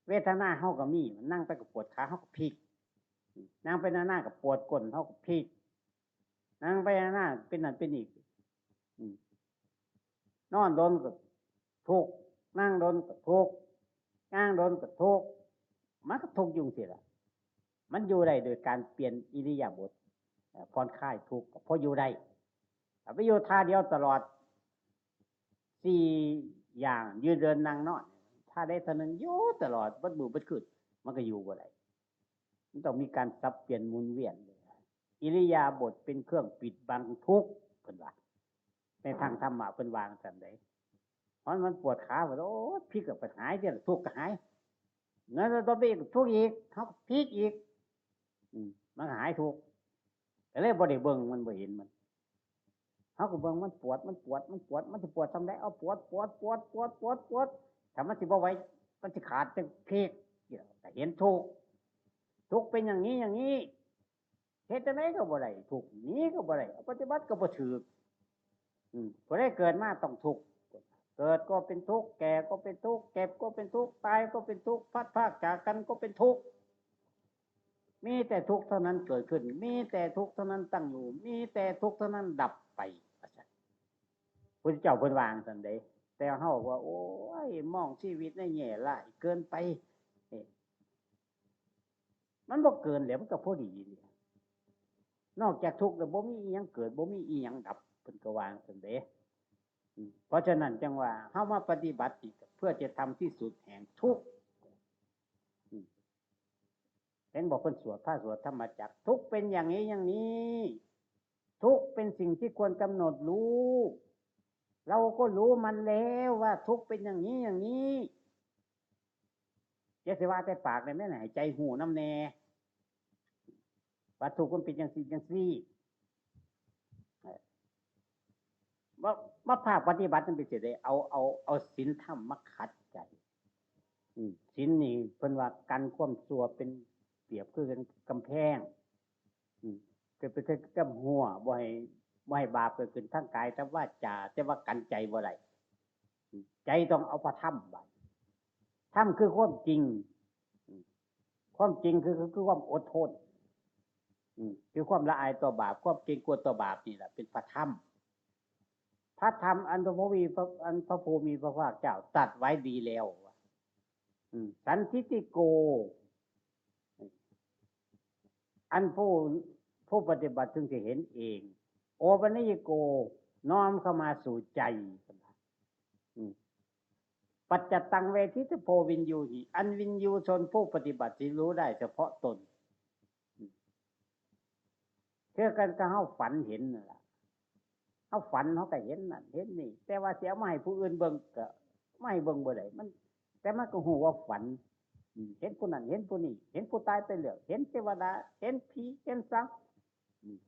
เวทนาเฮาก็มี นั่งไปก็ปวดขา เฮาก็พลิก นั่งไปนานๆก็ปวดก้น เฮาก็พลิก นั่งไปนานๆเป็นนั่นเป็นนี่ อืม นอนโดนก็ทุกข์ นั่งโดนก็ทุกข์ ย่างโดนก็ทุกข์ มันก็ทุกข์อยู่จั่งซี้ล่ะ มันอยู่ได้โดยการเปลี่ยนอิริยาบถ เอ่อ ผ่อนคลายทุกข์ก็พออยู่ได้ ถ้าไปอยู่ท่าเดียวตลอด สี่อย่าง ยืนเดินนั่งนอน ท่าใดท่าหนึ่งอยู่ตลอด เบิดมื้อเบิดคืน มันก็อยู่บ่ได้ มันต้องมีการสับเปลี่ยนหมุนเวียน อิริยาบถเป็นเครื่องปิดบังทุกข์ เพิ่นว่า ในทางธรรมะเพิ่นว่าจั่งซั้นเด้ เพราะมันปวดขา ว่า โอ้ย พลิกก็หาย เดี๋ยวทุกข์ก็หาย แล้วต่อไปอีกทุกข์อีก เฮาก็พลิกอีก อืม มันก็หายทุกข์ ก็เลยบ่ได้เบิ่งมัน บ่เห็นมัน เฮาก็เบิ่งมันปวด มันปวด มันปวด มันสิปวดส่ำใด เอาปวด ปวด ปวด ปวด ปวด ปวด ถ้ามันสิบ่ไหว มันสิขาดจั่งเพก ก็เห็นทุกข์ ทุกข์เป็นอย่างนี้อย่างนี้ เฮ็ดจั่งใดก็บ่ได้ ทุกข์หนีก็บ่ได้ ปฏิบัติก็บ่ถูก อืม ผู้ใดเกิดมาต้องทุกข์ เกิดก็เป็นทุกข์ แก่ก็เป็นทุกข์ เจ็บก็เป็นทุกข์ ตายก็เป็นทุกข์ พลัดพรากจากกันก็เป็นทุกข์ มีแต่ทุกข์เท่านั้นเกิดขึ้น มีแต่ทุกข์เท่านั้นตั้งอยู่ มีแต่ทุกข์เท่านั้นดับไป พุทธเจ้าเพิ่นว่าจั่งซั้นเด้ แต่เฮาว่า โอ้ย มองชีวิตในแง่ร้ายเกินไป เอ๊ะ มันบ่เกินแล้ว มันก็พอดีนี่ นอกจากทุกข์แล้วบ่มีอีหยังเกิด บ่มีอีหยังดับ เพิ่นก็ว่าจั่งซั้นเด้ อืม เพราะฉะนั้นจั่งว่าเฮามาปฏิบัตินี่ก็เพื่อจะทำที่สุดแห่งทุกข์ อืม เห็นบอกเพิ่นสวด พระสวดธรรมจักร ทุกข์เป็นอย่างนี้อย่างนี้ ทุกข์เป็นสิ่งที่ควรกำหนดรู้ เราก็รู้มันแล้วว่าทุกข์เป็นอย่างนี้อย่างนี้ อย่าสิว่าแต่ปากเลย แม่นให้ใจฮู้นำแน่ ว่าทุกข์มันเป็นจั่งซี่จั่งซี่ เอ่อ มา มาภาคปฏิบัติมันเป็นจั่งใด เอา เอา เอาศีลธรรมมาขัดใจ อืม ศีลนี่เพิ่นว่ากันความชั่วเป็นเปรียบคือกันกำแพง อืม ก็เป็นคือกับรั้ว บ่ให้ บ่ให้บาปเกิดขึ้นทางกาย ทางวาจา แต่ว่ากันใจบ่ได้ อืม ใจต้องเอาพระธรรมไว้ ธรรมคือความจริง อืม ความจริงคือ คือ คือความอดทน อืม คือความละอายต่อบาป ความเกรงกลัวต่อบาปนี่แหละเป็นพระธรรม พระธรรมอันพระผู้มีพระ อันพระผู้มีพระภาคเจ้าตรัสไว้ดีแล้ว อืม สันทิฏฐิโก อันผู้ ผู้ปฏิบัติถึงจะเห็นเอง โอปัญญิโก น้อมเข้ามาสู่ใจ อืม ปัจจตังเวทิตโพวิญญูหิ อันวิญญูชนผู้ปฏิบัติที่รู้ได้เฉพาะตน อืม คือกันกับเฮาฝันเห็นนั่นล่ะ เฮาฝันเฮาก็เห็นนั่นเห็นนี่ แต่ว่าสิเอามาให้ผู้อื่นเบิ่งก็มาให้เบิ่งบ่ได้ มัน แต่มันก็ฮู้ว่าฝัน อืม เห็นผู้นั้นเห็นผู้นี้ เห็นผู้ตายไปแล้ว เห็นเทวดา เห็นผี เห็นสัง อืม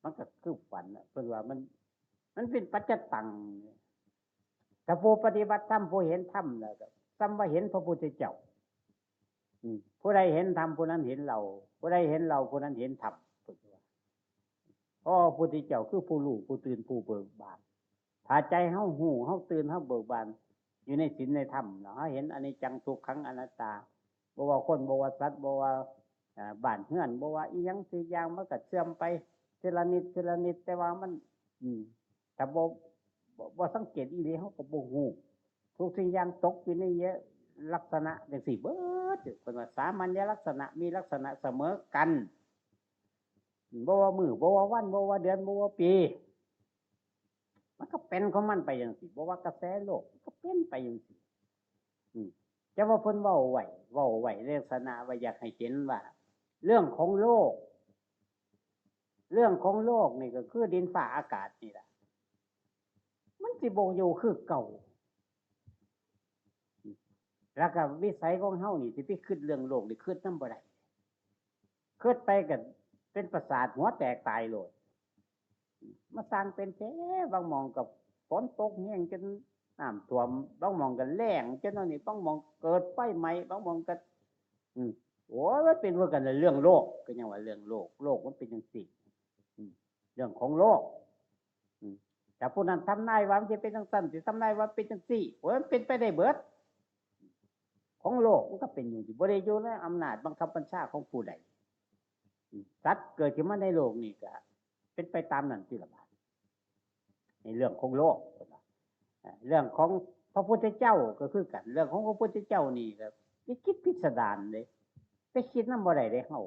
มันก็คือฝันน่ะ เพิ่นว่ามัน มันเป็นปัจจตัง ถ้าผู้ปฏิบัติธรรม ผู้เห็นธรรมแล้วก็ส่ำว่าเห็นพระพุทธเจ้า อืม ผู้ใดเห็นธรรม ผู้นั้นเห็นเรา ผู้ใดเห็นเรา ผู้นั้นเห็นธรรม เพิ่นว่า เพราะพระพุทธเจ้าคือผู้รู้ ผู้ตื่น ผู้เบิกบาน ถ้าใจเฮาฮู้ เฮาตื่น เฮาเบิกบาน อยู่ในศีลในธรรมเนาะ เฮาเห็นอนิจจัง ทุกขัง อนัตตา บ่ว่าคน บ่ว่าสัตว์ บ่ว่า อ่า บ้านเฮือน บ่ว่าอิหยังสิ่งอย่าง มันก็เสื่อมไปทีละนิด ทีละนิด แต่ว่ามัน อืม ถ้าบ่ บ่ บ่สังเกตอีหลี เฮาก็บ่ฮู้ ทุกสิ่งอย่างตกอยู่ในลักษณะจั่งซี้เบิด เพิ่นว่าสามัญลักษณะ มีลักษณะเสมอกัน บ่ว่ามื้อ บ่ว่าวัน บ่ว่าเดือน บ่ว่าปี มันก็เป็นของมันไปจั่งซี้ บ่ว่ากระแสโลก มันก็เป็นไปจั่งซี้ อืม แต่ว่าเพิ่นเว้าไว้ เว้าไว้ลักษณะว่าอยากให้เห็นว่า เรื่องของโลก เรื่องของโลกนี่ก็คือดินฟ้าอากาศนี่ล่ะ มันสิบ่อยู่คือเก่า แล้วก็วิสัยของเฮานี่สิไปคิดเรื่องโลกนี่คิดนำบ่ได้ คิดไปก็เป็นประสาทหัวแตกตายโลด มาสร้างเป็นแท้ บางหม่องก็ฝนตกแฮงจนน้ำท่วม บางหม่องก็แล้งจนอันนี้ บางหม่องเกิดไฟไหม้ บางหม่องก็ อืม โอ้ย มันเป็นเรื่องกัน เรื่องโลก ก็ยังว่าเรื่องโลก โลกมันเป็นจั่งซี้ อืม เรื่องของโลก อืม แต่ผู้นั้นทำนายว่ามันสิเป็นจั่งซั้น สิทำนายว่าเป็นจั่งซี้ โอ้ย มันเป็นไปได้เบิด ของโลกมันก็เป็นอยู่ บ่ได้อยู่ในอำนาจบังคับบัญชาของผู้ใด อืม สัตว์เกิดขึ้นมาในโลกนี่ก็เป็นไปตามนั้นติล่ะบาด ในเรื่องของโลก อ่า เรื่องของพระพุทธเจ้าก็คือกัน เรื่องของพระพุทธเจ้านี่ก็ไปคิดพิสดารเลย ไปคิดนำบ่ได้เด้เฮา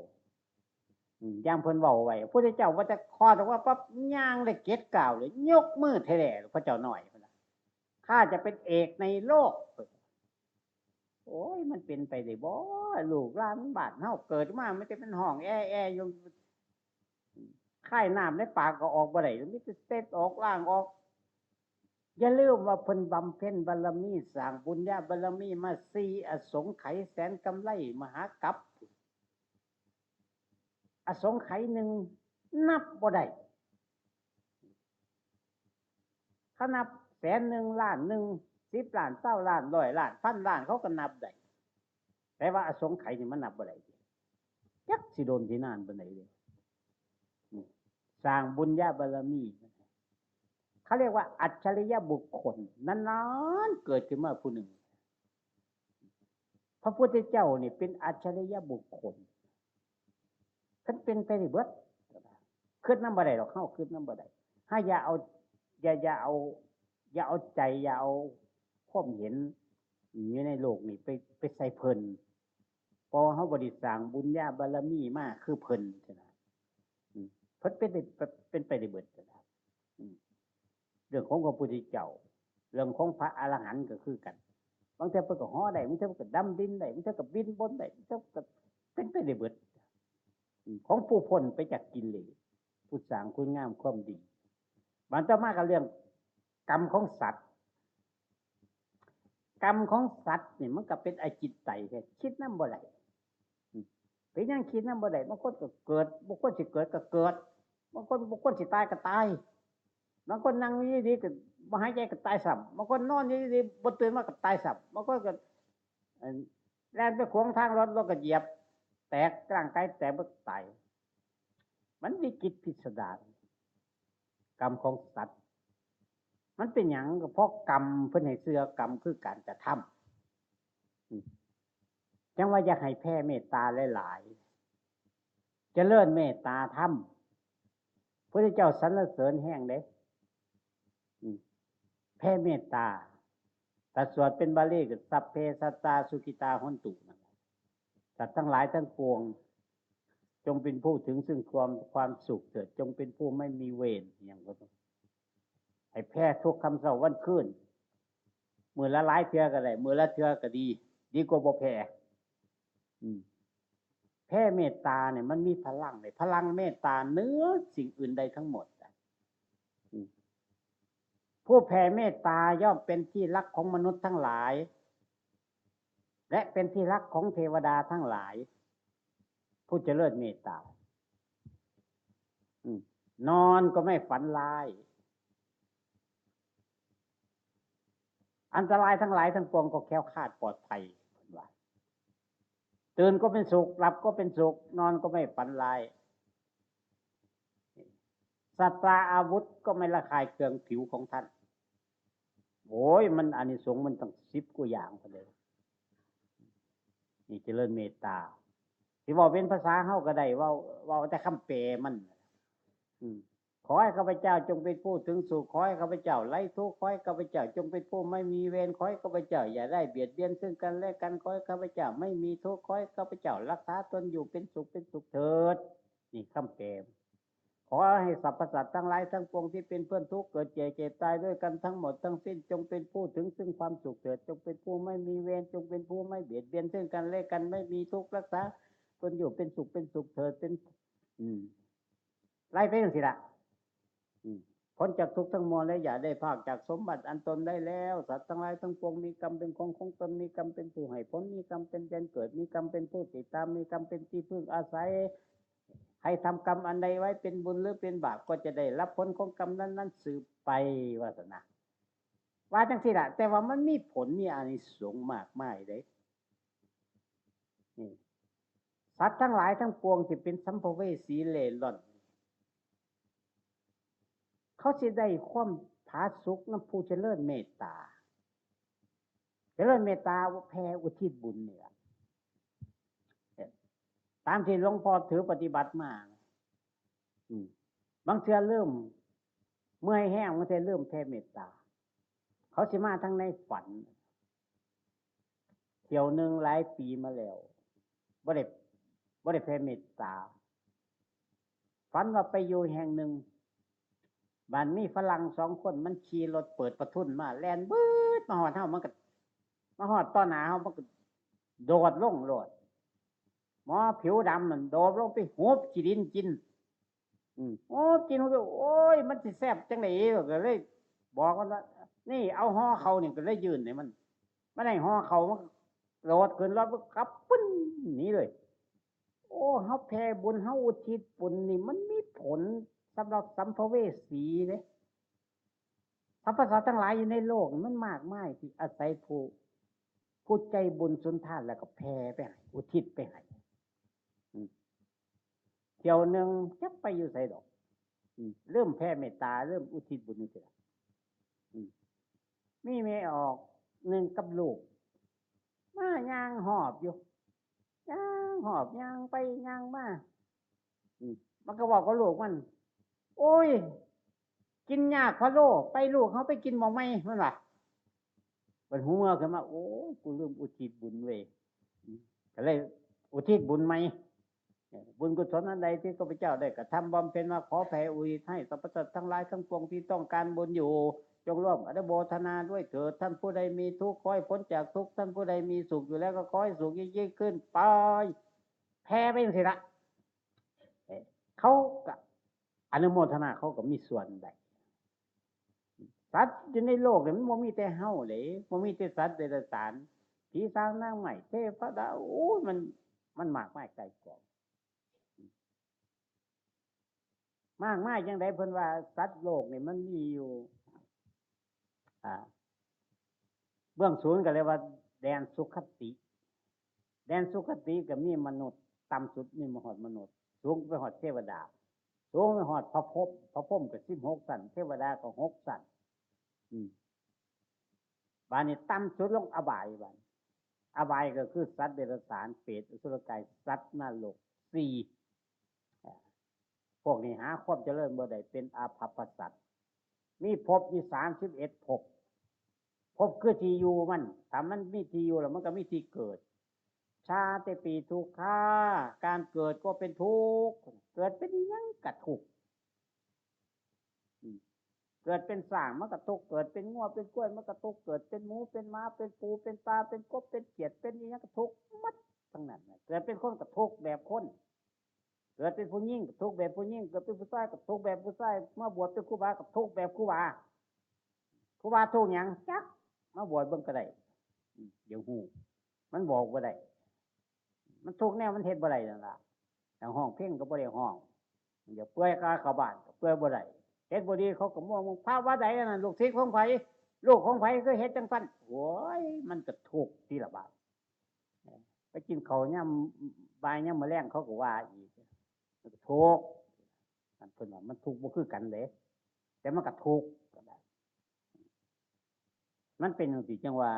อืม อย่างเพิ่นเว้าไว้ พระพุทธเจ้าว่าแต่คลอดออกมาปั๊บ ย่างได้เจ็ดก้าวเลย ยกมือแท้ๆ พระเจ้าน้อย "ข้าจะเป็นเอกในโลก" โอ้ย มันเป็นไปได้บ่ ลูกหลานบ้านเฮาเกิดมา มันจะเป็นห้องแอๆ อยู่ คายน้ำในปากก็ออกบ่ได้ มีแต่เช็ดออก ล้างออก อย่าลืมว่าเพิ่นบำเพ็ญบารมี สร้างบุญญาบารมีมาสี่อสงไขยแสนกำไรมหากัป อสงไขยหนึ่งนับบ่ได้ เขานับแสนหนึ่ง ล้านหนึ่ง สิบล้าน เศร้าล้าน ร้อยล้าน พันล้าน เขาก็นับได้ แต่ว่าอสงไขยนี่มันนับบ่ได้ จักสิโดนสินานปานใดเด้ นี่ สร้างบุญญาบารมี เขาเรียกว่าอัจฉริยบุคคล นานๆเกิดขึ้นมาผู้หนึ่ง พระพุทธเจ้านี่เป็นอัจฉริยบุคคล เพิ่นเป็นไปได้เบิด คิดนำบ่ได้ดอก เฮาคิดนำบ่ได้ เฮาอย่าเอา อย่า อย่าเอา อย่าเอาใจ อย่าเอาความเห็นอยู่ในโลกนี่ไป ไปใส่เพิ่น เพราะว่าเฮาบ่ได้สร้างบุญญาบารมีมาคือเพิ่นซี้นะ อืม เพิ่นเป็นได้ เป็นไปได้เบิดซี้นะ อืม เรื่องของพระพุทธเจ้า เรื่องของพระอรหันต์ก็คือกัน บางเทื่อเพิ่นก็เหาะได้ บางเทื่อเพิ่นก็ดำดินได้ บางเทื่อก็บินบนได้ บางเทื่อก็เป็นไปได้เบิด อืม ของผู้พ้นไปจากกิเลส ผู้สร้างคุณงามความดี บาดต่อมาก็เรื่องกรรมของสัตว์ กรรมของสัตว์นี่มันก็เป็นอจินไตยแท้ คิดนำบ่ได้ อืม เป็นหยังคิดนำบ่ได้ บางคนก็เกิด บางคนสิเกิดก็เกิด บางคน บางคนสิตายก็ตาย บางคนนั่งอยู่ดีๆก็บ่หายใจก็ตายซ้ำ บางคนนอนอยู่ดีๆบ่ตื่นมาก็ตายซ้ำ บางคนก็ อัน แล่นไปขวางทางรถ รถก็เหยียบแตก ร่างกายแตก มันก็ตาย มันวิจิตรพิสดาร กรรมของสัตว์ มันเป็นหยัง ก็เพราะกรรมเพิ่นให้เชื่อกรรมคือการกระทำ อืม จังว่าอยากให้แผ่เมตตาหลายๆ เจริญเมตตาธรรม พระเจ้าสรรเสริญแฮงเด้ อืม แผ่เมตตา ถ้าสวดเป็นบาลีก็ สัพเพสัตตาสุขิตา หอนตุ นั่นแหละ สัตว์ทั้งหลายทั้งปวง จงเป็นผู้ถึงซึ่งความ ความสุขเถิด จงเป็นผู้ไม่มีเวร อย่างก็ต้อง ให้แผ่ทุกค่ำเช้าวันคืน มื้อละหลายเทื่อก็ได้ มื้อละเทื่อก็ดี ดีกว่าบ่แผ่ อืม แผ่เมตตาเนี่ยมันมีพลังเลย พลังเมตตาเหนือสิ่งอื่นใดทั้งหมดอะ อืม ผู้แผ่เมตตาย่อมเป็นที่รักของมนุษย์ทั้งหลาย และเป็นที่รักของเทวดาทั้งหลาย ผู้เจริญเมตตา อืม นอนก็ไม่ฝันร้าย อันตรายทั้งหลายทั้งปวงก็แคล้วคลาดปลอดภัย เพิ่นว่า ตื่นก็เป็นสุข หลับก็เป็นสุข นอนก็ไม่ฝันร้าย ศัตราอาวุธก็ไม่ระคายเคืองผิวของท่าน โอ้ย มันอานิสงส์มันตั้งสิบกว่าอย่างพอดี นี่เจริญเมตตา สิเว้าเป็นภาษาเฮาก็ได้ เว้า เว้าแต่คำแปลมัน อืม ขอให้ข้าพเจ้าจงเป็นผู้ถึงสุข ขอให้ข้าพเจ้าไร้ทุกข์ ขอให้ข้าพเจ้าจงเป็นผู้ไม่มีเวร ขอให้ข้าพเจ้าอย่าได้เบียดเบียนซึ่งกันและกัน ขอให้ข้าพเจ้าไม่มีทุกข์ ขอให้ข้าพเจ้ารักษาตนอยู่เป็นสุขเป็นสุขเถิด นี่คำแปล ขอให้สรรพสัตว์ทั้งหลายทั้งปวงที่เป็นเพื่อนทุกข์ เกิดแก่เจ็บตายด้วยกันทั้งหมดทั้งสิ้น จงเป็นผู้ถึงซึ่งความสุขเถิด จงเป็นผู้ไม่มีเวร จงเป็นผู้ไม่เบียดเบียนซึ่งกันและกัน ไม่มีทุกข์ รักษาตนอยู่เป็นสุขเป็นสุขเถิด เป็น อืม ไล่ไปจังซี่ล่ะ อืม พ้นจากทุกข์ทั้งมวล และอย่าได้พรากจากสมบัติอันตนได้แล้ว สัตว์ทั้งหลายทั้งปวงมีกรรมเป็นของของตน มีกรรมเป็นผู้ให้ผล มีกรรมเป็นแดนเกิด มีกรรมเป็นผู้ติดตาม มีกรรมเป็นที่พึ่งอาศัย ให้ทำกรรมอันใดไว้เป็นบุญหรือเป็นบาป ก็จะได้รับผลของกรรมนั้นๆสืบไป ว่าซั่นนะ ว่าจังซี่ล่ะ แต่ว่ามันมีผล มีอานิสงส์มากมายเด้ นี่ สัตว์ทั้งหลายทั้งปวงที่เป็นสัมภเวสีเร่ร่อน เขาสิได้ความผาสุกนำผู้เจริญเมตตา เจริญเมตตาแผ่อุทิศบุญนี่ล่ะ เอ่อ ตามที่หลวงพ่อถือปฏิบัติมา อืม บางเทื่อเริ่มเมื่อยแฮง บางเทื่อเริ่มแผ่เมตตา เขาสิมาทั้งในฝัน เที่ยวหนึ่งหลายปีมาแล้ว บ่ได้ บ่ได้แผ่เมตตา ฝันว่าไปอยู่แห่งหนึ่ง บาดมีฝรั่งสองคนมันขี่รถเปิดประทุนมา แล่นบืดมาฮอดเฮา มันก็ มาฮอดต่อหน้าเฮา มันก็โดดลงโลด หมอผิวดำนั่นโดดลงไปหุบขี้ดินกิน อืม โอ้ กินมันก็ โอ้ย มันสิแซ่บจังได๋ ก็เลยบอกมันว่า นี่ เอาห่อข้าวนี่ ก็เลยยื่นให้มัน มันให้ห่อข้าว มันก็โดดขึ้นรถ มันก็ขับปึ้นหนีเลย โอ้ เฮาแผ่บุญ เฮาอุทิศบุญนี่ มันมีผลสำหรับสัมภเวสีเด้ สรรพสัตว์ทั้งหลายอยู่ในโลกนี่มันมากมายที่อาศัยผู้ ผู้ใจบุญสุนทานแล้วก็แผ่ไปให้ อุทิศไปให้ อืม เที่ยวหนึ่งจักไปอยู่ไสดอก อืม เริ่มแผ่เมตตา เริ่มอุทิศบุญจังซี่ล่ะ อืม มีแม่ออกหนึ่งกับลูก มาย่างหอบอยู่ ย่างหอบ ย่างไปย่างมา อืม มันก็บอกกับลูกมัน โอ้ย กินยากพะโล้ ไปลูก เฮาไปกินหม่องใหม่ มันว่า บัดหูเมือขึ้นมา โอ้ย กูลืมอุทิศบุญเว้ย อืม ก็เลยอุทิศบุญใหม่ เออ บุญกุศลอันใดที่ข้าพเจ้าได้กระทำบำเพ็ญมา ขอแผ่อุทิศให้สรรพสัตว์ทั้งหลายทั้งปวงที่ต้องการบุญอยู่ จงร่วมอนุโมทนาด้วยเถิด ท่านผู้ใดมีทุกข์ขอให้พ้นจากทุกข์ ท่านผู้ใดมีสุขอยู่แล้วก็ขอให้สุขยิ่งๆขึ้นไป แผ่ไปจังซี่ละ เออ เขาก็อนุโมทนา เขาก็มีส่วนได้ สัตว์อยู่ในโลกนี่มันบ่มีแต่เฮาเด้ บ่มีแต่สัตว์เดรัจฉาน ผีสางนางไม้ เทวดา โอ้ย มัน มันมากมายไก่ายกอง มากมายจังใด เพิ่นว่าสัตว์โลกนี่มันมีอยู่ อ่า เบื้องสูงก็เรียกว่าแดนสุคติ แดนสุคติก็มีมนุษย์ ต่ำสุดมีมาฮอดมนุษย์ สูงไปฮอดเทวดา สูงไปฮอดพระพรหม พระพรหมก็สิบหกชั้น เทวดาก็หกชั้น อืม บาดนี้ต่ำสุดลงอบาย บาดนี้อบายก็คือสัตว์เดรัจฉาน เปรต อสุรกาย สัตว์นรก สี่ พวกนี้หาความเจริญบ่ได้ เป็นอาภัพสัตว์ มีภพอยู่สามสิบเอ็ดภพ ภพคือที่อยู่มัน ถ้ามันมีที่อยู่แล้วมันก็มีที่เกิด ชาติปีทุกขา การเกิดก็เป็นทุกข์ เกิดเป็นอิหยังก็ทุกข์ อืม เกิดเป็นช้างมันก็ทุกข์ เกิดเป็นงัวเป็นควายมันก็ทุกข์ เกิดเป็นหมูเป็นหมาเป็นปูเป็นปลาเป็นกบเป็นเขียดเป็นอิหยังก็ทุกข์หมดทั้งนั้นน่ะ เกิดเป็นคนก็ทุกข์แบบคน เกิดเป็นผู้หญิงก็ทุกข์แบบผู้หญิง เกิดเป็นผู้ชายก็ทุกข์แบบผู้ชาย มาบวชเป็นครูบาก็ทุกข์แบบครูบา ครูบาทุกข์หยัง จัก มาบวชเบิ่งก็ได้ อืม เดี๋ยวฮู้ มันบอกบ่ได้ มันทุกข์แนวมันเฮ็ดบ่ได้นั่นล่ะ อย่างฮ้องเพลงก็บ่ได้ฮ้อง อย่าเปื่อยกาเข้าบ้านก็เปื่อยบ่ได้ เฮ็ดบ่ดีเขาก็มองมึง พระวัดใดอันนั้น ลูกศิษย์ของไผ ลูกของไผคือเฮ็ดจังซั่น โอ้ย มันก็ทุกข์ทีละบาด ไปกินข้าวยามบ่ายยามมื้อแลงเขาก็ว่าอีก มันก็ทุกข์ นั่นเพิ่นว่ามันทุกข์บ่คือกันเด้ แต่มันก็ทุกข์ก็ได้ มันเป็นจังซี่ จังว่า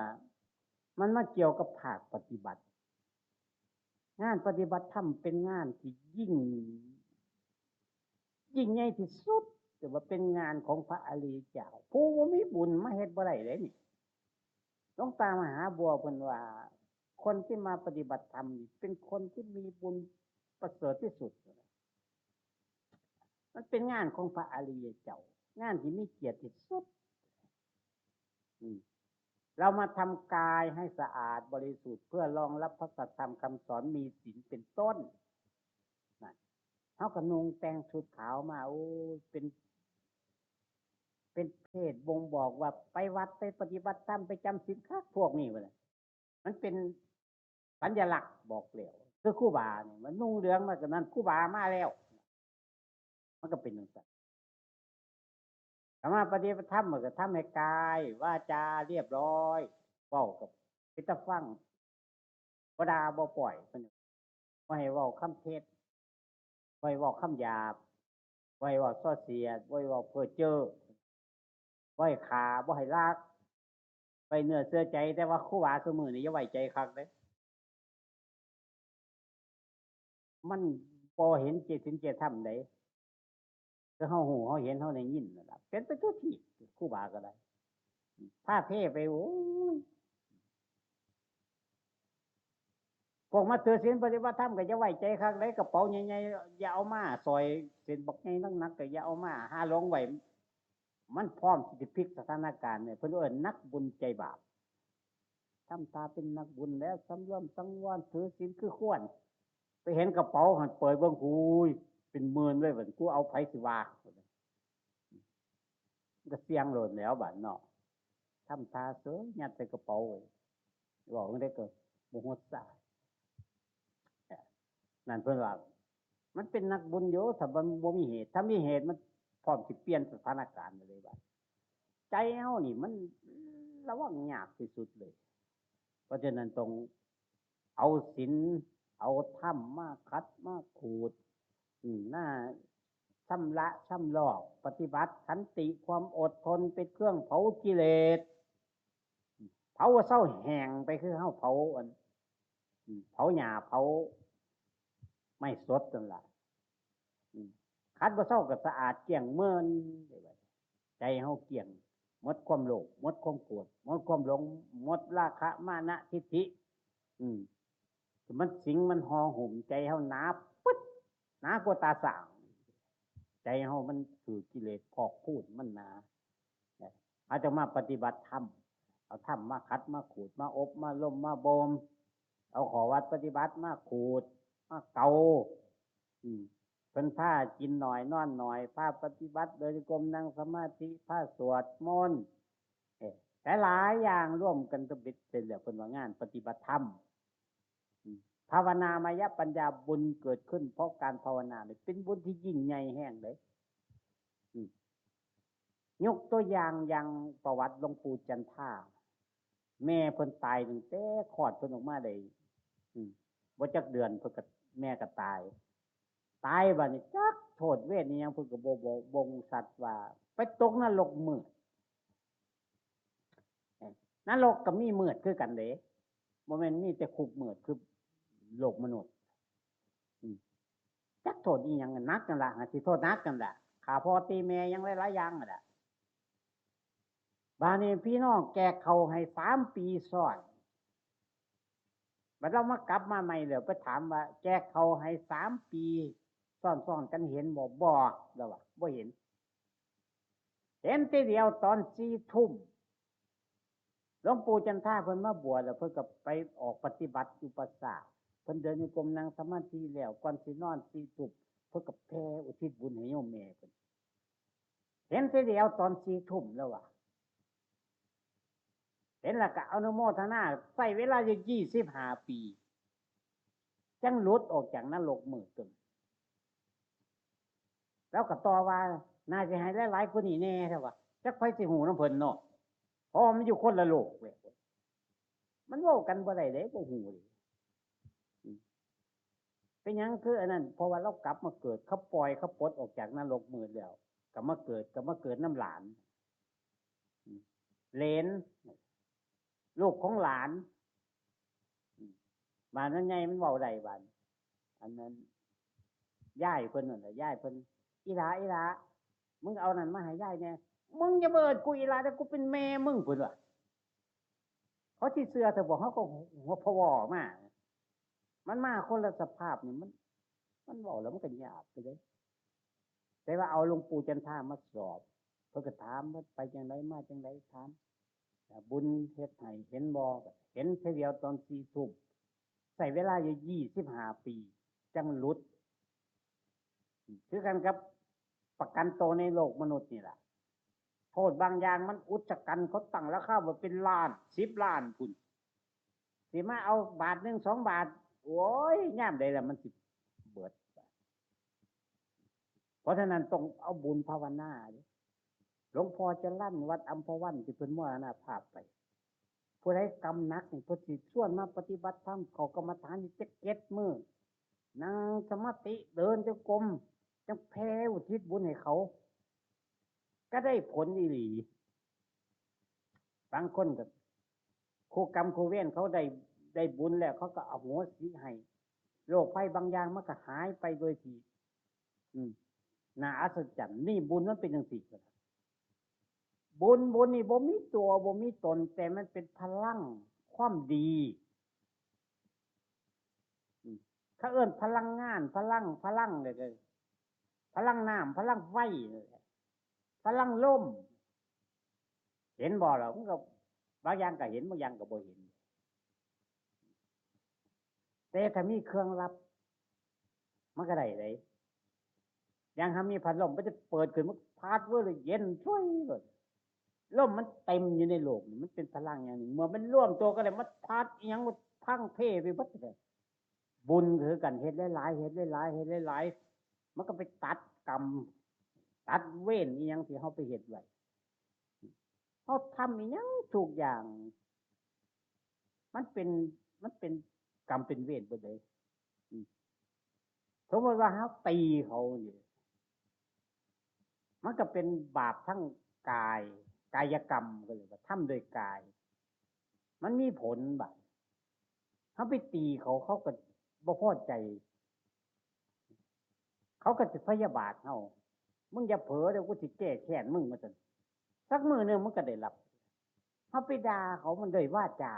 มันมาเกี่ยวกับภาคปฏิบัติ งานปฏิบัติธรรมเป็นงานที่ยิ่ง ยิ่งใหญ่ที่สุด แต่ว่าเป็นงานของพระอริยเจ้า ผู้บ่มีบุญมาเฮ็ดบ่ได้เด้นี่ หลวงตามหาบัวเพิ่นว่า คนที่มาปฏิบัติธรรมนี่เป็นคนที่มีบุญประเสริฐที่สุด มันเป็นงานของพระอริยเจ้า งานที่มีเกียรติที่สุด อืม เรามาทำกายให้สะอาดบริสุทธิ์เพื่อรองรับพระสัทธรรมคำสอน มีศีลเป็นต้น นั่น เฮาก็นุ่งแต่งชุดขาวมา โอ้ย เป็น เป็นเพศบ่งบอกว่าไปวัดไปปฏิบัติธรรมไปจำศีลคักพวกนี้ว่าซั่น มันเป็นสัญลักษณ์บอกแล้ว คือครูบานี่ มันนุ่งเหลืองมาก็นั่น ครูบามาแล้ว มันก็เป็นจังซั่น ถ้ามาปฏิบัติธรรมมันก็ทำให้กายวาจาเรียบร้อย เว้าก็เป็นตาฟัง บ่ด่าบ่ป้อย เพิ่นบ่ให้เว้าคำเท็จ บ่ให้เว้าคำหยาบ บ่ให้เว้าส่อเสียด บ่ให้เว้าเพ้อเจ้อ บ่ให้ฆ่า บ่ให้ลัก ไว้เนื้อเชื่อใจ แต่ว่าครูบาซุมื้อนี้อย่าไว้ใจคักเด้ มันบ่เห็นเจตศีลเจตธรรมใด คือเฮาฮู้เฮาเห็นเฮาได้ยินนั่นล่ะ เป็นไปทั่วทีป ครูบาก็ได้ พาเทไป โอ้ย พวกมาถือศีลปฏิบัติธรรมก็อย่าไว้ใจคักเด้ กระเป๋าใหญ่ๆ อย่าเอามา สร้อยเส้นบักใหญ่หนักๆ ก็อย่าเอามา หาหลงไว้ มันพร้อมที่จะพลิกสถานการณ์เนี่ย เพิ่นเอิ้นนักบุญใจบาป ทำตาเป็นนักบุญแล้ว สำรวมสังวร ถือศีลคือควร ไปเห็นกระเป๋าหั่น เปิดเบิ่ง หูย เป็นหมื่นเลย บัดกูเอาไผสิว่า มันก็เสี่ยงโลดแหล้วบาดเนาะ ทำตาเสย ยัดใส่กระเป๋าไว้ เว้าจั่งใดก็บ่ฮอดซา นั่นเพิ่นว่า มันเป็นนักบุญอยู่ ถ้ามันบ่มีเหตุ ถ้ามีเหตุมันพร้อมสิเปลี่ยนสถานการณ์เลยบาด ใจเฮานี่มันระวังยากที่สุดเลย เพราะฉะนั้นต้องเอาศีล เอาธรรมมาขัดมาขูด อืม หน้าชำระชำลอก ปฏิบัติขันติ ความอดทนเป็นเครื่องเผากิเลส เผาเศร้าแห้งไปคือเฮาเผาอัน อืม เผาหญ้าเผาไม้สดนั่นล่ะ อืม ขัดบ่เศร้าก็สะอาดเกลี้ยงเมิน ใจเฮาเกลี้ยง หมดความโลภ หมดความโกรธ หมดความหลง หมดราคะมานะทิฏฐิ อืม มันสิงมันห่อหุ้มใจเฮาหนาปึ๊ด หนากว่าตาส่าง ใจเฮามันถืกกิเลสพอกพูนมันหนา เฮาจะมาปฏิบัติธรรม เอาธรรมมาขัดมาขูด มาอบมาลมมาบ่ม เอาข้อวัดปฏิบัติมาขูด มาเกา อืม เพิ่นพากินหน่อยนอนหน่อย พาปฏิบัติเดินจงกรมนั่งสมาธิ พาสวดมนต์ เอ๊ะ หลายๆอย่างรวมกันก็เบ็ดเสร็จแล้ว เพิ่นว่างานปฏิบัติธรรม อืม ภาวนามยปัญญา บุญเกิดขึ้นเพราะการภาวนาเนี่ย เป็นบุญที่ยิ่งใหญ่แฮงเลย อืม ยกตัวอย่างอย่างประวัติหลวงปู่จันทา แม่เพิ่นตายตั้งแต่คลอดเพิ่นออกมาได้ อืม บ่จักเดือนเพิ่นก็ แม่ก็ตาย ตายบัดนี้จักโทษเวรอิหยังเพิ่นก็บ่ บ่ บ่งสัตว์ว่า ไปตกนรกมืด นรกก็มีมืดคือกันเด้ บ่แม่นมีแต่คุกมืดคือโลกมนุษย์ อืม จักโทษอีหยังหนักนั่นล่ะ หาสิโทษหนักนั่นล่ะ ฆ่าพ่อตีแม่หยังหลายๆอย่างนั่นล่ะ บาดนี้พี่น้องแจกข้าวให้สามปีซ้อน บัดเรามากลับมาใหม่แล้ว ไปถามว่าแจกข้าวให้สามปีซ้อนๆกันเห็นบ่ บ่ แล้วว่าบ่เห็น เห็นทีเดียวตอนสี่ทุ่ม หลวงปู่จันทาเพิ่นมาบวชแล้ว เพิ่นก็ไปออกปฏิบัติอยู่ป่าช้า เพิ่นเดินจงกรมนั่งสมาธิแล้ว ก่อนสินอนสี่ทุ่ม เพิ่นก็แผ่อุทิศบุญให้โยมแม่เพิ่น เห็นทีเดียวตอนสี่ทุ่มแล้วว่ะ เห็นแล้วก็อนุโมทนา ใช้เวลาอยู่ยี่สิบห้าปี จังหลุดออกจากนรกมืดจน แล้วก็ต่อว่า น่าสิให้หลายๆกว่านี้แน่แท้วะ จักไผสิฮู้นำเพิ่นเนาะ เพราะว่ามันอยู่คนละโลกเว้ย มันเว้ากันบ่ได้เด้ บ่ฮู้เด้ อืม เป็นหยังคืออันนั้น เพราะว่าเรากลับมาเกิด เขาปล่อย เขาปลดออกจากนรกมืดแล้ว ก็มาเกิด ก็มาเกิดนำหลาน อืม เหลน ลูกของหลาน อืม บาดนั้นใหญ่มันเว้าได้บาด อันนั้น ยายเพิ่นนั่นแหละ ยายเพิ่น "อีหลา อีหลา มึงเอานั่นมาให้ยายแหน่" "มึงอย่ามาเอิ้นกูอีหลาเด้อ กูเป็นแม่มึง" เพิ่นว่า เขาสิเชื่อเถอะบ่ เขาก็หัวพะวอมา มันมาคนละสภาพนี่ มัน มันเว้าแล้วมันก็ยากไปเลย แต่ว่าเอาหลวงปู่จันทามาสอบ เพิ่นก็ถามว่าไปจังได๋ มาจังได๋ ถาม บุญเฮ็ดให้เห็นบ่ เห็นเทื่อเดียวตอนสี่ทุ่ม ใช้เวลาอยู่ยี่สิบห้าปี จังหลุด คือกันกับประกันตัวในโลกมนุษย์นี่ล่ะ โทษบางอย่างมันอุกชะกัน เขาตั้งราคาไว้เป็นล้าน สิบล้านพุ้น สิมาเอาบาทหนึ่ง สองบาท โอ้ย ยามใดล่ะมันสิเบิด เพราะฉะนั้นต้องเอาบุญภาวนาเด้ หลวงพ่อจรัญวัดอัมพวันที่เพิ่นมรณภาพไป ผู้ใดกำหนักนี่เพิ่นสิชวนมาปฏิบัติธรรม เข้ากรรมฐานอยู่จักเจ็ดมื้อ นั่งสมาธิ เดินจงกรม จังแผ่อุทิศบุญให้เขา ก็ได้ผลอีหลี บางคนก็ คู่กรรมคู่เวรเขาได้ ได้บุญแล้ว เขาก็อโหสิให้ โรคภัยบางอย่างมันก็หายไปโดยที่ อืม น่าอัศจรรย์ นี่บุญมันเป็นจังซี่ บุญ บุญนี่บ่มีตัว บ่มีตน แต่มันเป็นพลังความดี อืม เขาเอิ้นพลังงาน พลัง พลังเลย พลังน้ำ พลังไฟ พลังลม เห็นบ่ล่ะ มันก็ บางอย่างก็เห็น บางอย่างก็บ่เห็น แต่ถ้ามีเครื่องลับ มันก็ได้เด้ อย่างถ้ามีพัดลม มันจะเปิดขึ้น มันพัดเว้ยเลย เย็นช่วยเลย ลมมันเต็มอยู่ในโลกนี่ มันเป็นพลังอย่างหนึ่ง เมื่อมันรวมตัวกันแล้ว มันพัดอิหยัง มันพังเพไปหมดเลย บุญคือกัน เฮ็ดหลายๆ เฮ็ดหลายๆ เฮ็ดหลายๆ มันก็ไปตัดกรรม ตัดเวรอิหยังที่เฮาไปเฮ็ดไว้ เขาทำอีหยังทุกอย่าง มันเป็น มันเป็นกรรมเป็นเวรเบิดเลย อืม สมมติว่าเขาตีเขาเนี่ย มันก็เป็นบาปทั้งกาย กายกรรมก็เลยว่าทำโดยกาย มันมีผลบาป เขาไปตีเขา เขาก็บ่พอใจ เขาก็จะพยาบาทเขา มึงอย่าเผลอเดี๋ยวกูสิแก้แค้นมึงมาจน สักมื้อหนึ่งมันก็ได้รับ เขาไปด่าเขามันด้วยวาจา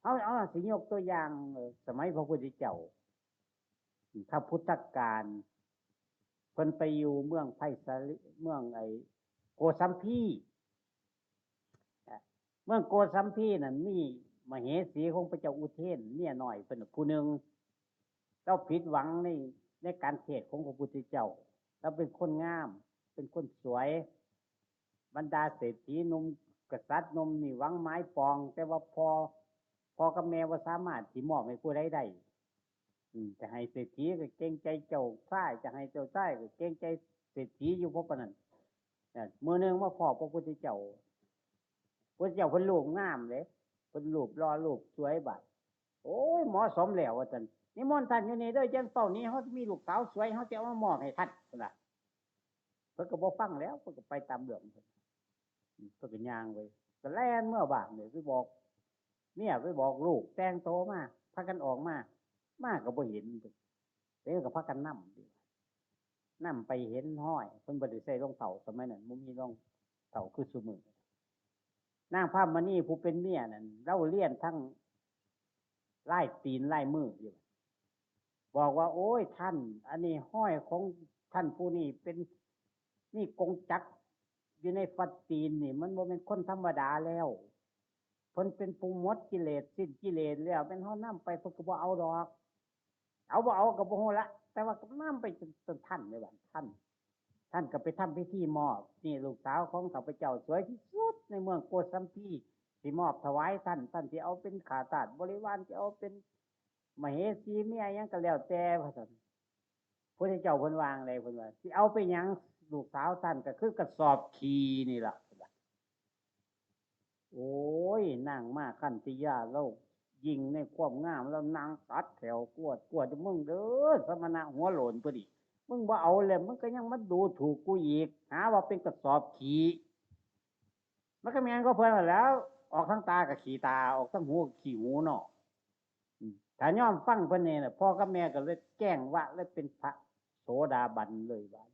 เอา เอา สิยกตัวอย่าง เอ่อ สมัยพระพุทธเจ้า พระพุทธกาล เพิ่นไปอยู่เมืองไพศาลี เมืองไอ้โกสัมพี เมืองโกสัมพีนั่นมีมเหสีของพระเจ้าอุเทน เมียน้อยเพิ่นผู้หนึ่ง เราผิดหวังใน ในการเทศน์ของพระพุทธเจ้า เราเป็นคนงาม เป็นคนสวย บรรดาเศรษฐีหนุ่ม กษัตริย์หนุ่มนี่หวังหมายปอง แต่ว่าพ่อ พ่อกับแม่บ่สามารถที่มอบให้ผู้ใดได้ อืม จะให้เศรษฐีก็เกรงใจเจ้าชาย จะให้เจ้าชายก็เกรงใจเศรษฐีอยู่ เพราะปานนั้น เออ มื้อหนึ่งมาพ้อพระพุทธเจ้า พระพุทธเจ้าเพิ่นรูปงามเด้ เพิ่นรูปหล่อรูปสวยบาด โอ้ย เหมาะสมแล้วว่าซั่น นิมนต์ท่านอยู่นี่เด้อ จั่งเฝ้านี้ เฮามีลูกสาวสวย เฮาสิเอามามอบให้ท่าน ว่าซั่นล่ะ เพิ่นก็บ่ฟังแล้ว เพิ่นก็ไปตามเรื่องเพิ่น อืม เพิ่นก็ย่างไป ก็แล่นเมือบ้านเนี่ย ไปบอกเมีย ไปบอกลูก แต่งโตมา พากันออกมา มาก็บ่เห็น เพิ่นก็พากันนำ นำไปเห็นฮอย เพิ่นบ่ได้ใส่รองเท้า สมัยนั้นบ่มีรองเท้าคือซุมื้อ นางพามณีผู้เป็นเมียนั่น ลาวเลียนทั้งลายตีนลายมืออยู่ บอกว่า โอ้ย ท่าน อันนี้ฮอยของท่านผู้นี้เป็น มีกงจักรอยู่ในฟันตีนนี่ มันบ่แม่นคนธรรมดาแล้ว เพิ่นเป็นผู้หมดกิเลส สิ้นกิเลสแล้ว แม่นเฮานำไป เพิ่นก็บ่เอาดอก เอาบ่เอาก็บ่ฮู้ละ แต่ว่าก็นำไปจน จนท่านเลยว่า ท่าน ท่านก็ไปทำพิธีมอบ นี่ลูกสาวของข้าพเจ้าสวยที่สุดในเมืองโกสัมพี สิมอบถวายท่าน ท่านสิเอาเป็นข้าทาสบริวาร สิเอาเป็นมเหสีเมียหยังก็แล้วแต่ ว่าซั่น พระเจ้าเพิ่นว่าจั่งใด เพิ่นว่า สิเอาไปหยัง ลูกสาวท่านก็คือกระสอบขี้นี่ล่ะ โอ้ย นางมาคันธยา แล้วยิ่งในความงาม แล้วนางตัดแถวกวด กวด มึงเด้อ สมณะหัวโล้นผู้นี้ มึงบ่เอาแล้ว มึงก็ยังมาดูถูกกูอีก หาว่าเป็นกระสอบขี้ มันก็แม่นของเพิ่นนั่นแหล้ว ออกทางตาก็ขี้ตา ออกทางหูก็ขี้หูเนาะ อืม ถ้ายอมฟังเพิ่นนี่น่ะ พ่อกับแม่ก็เลยแจ้งว่าเลยเป็นพระโสดาบันเลยว่า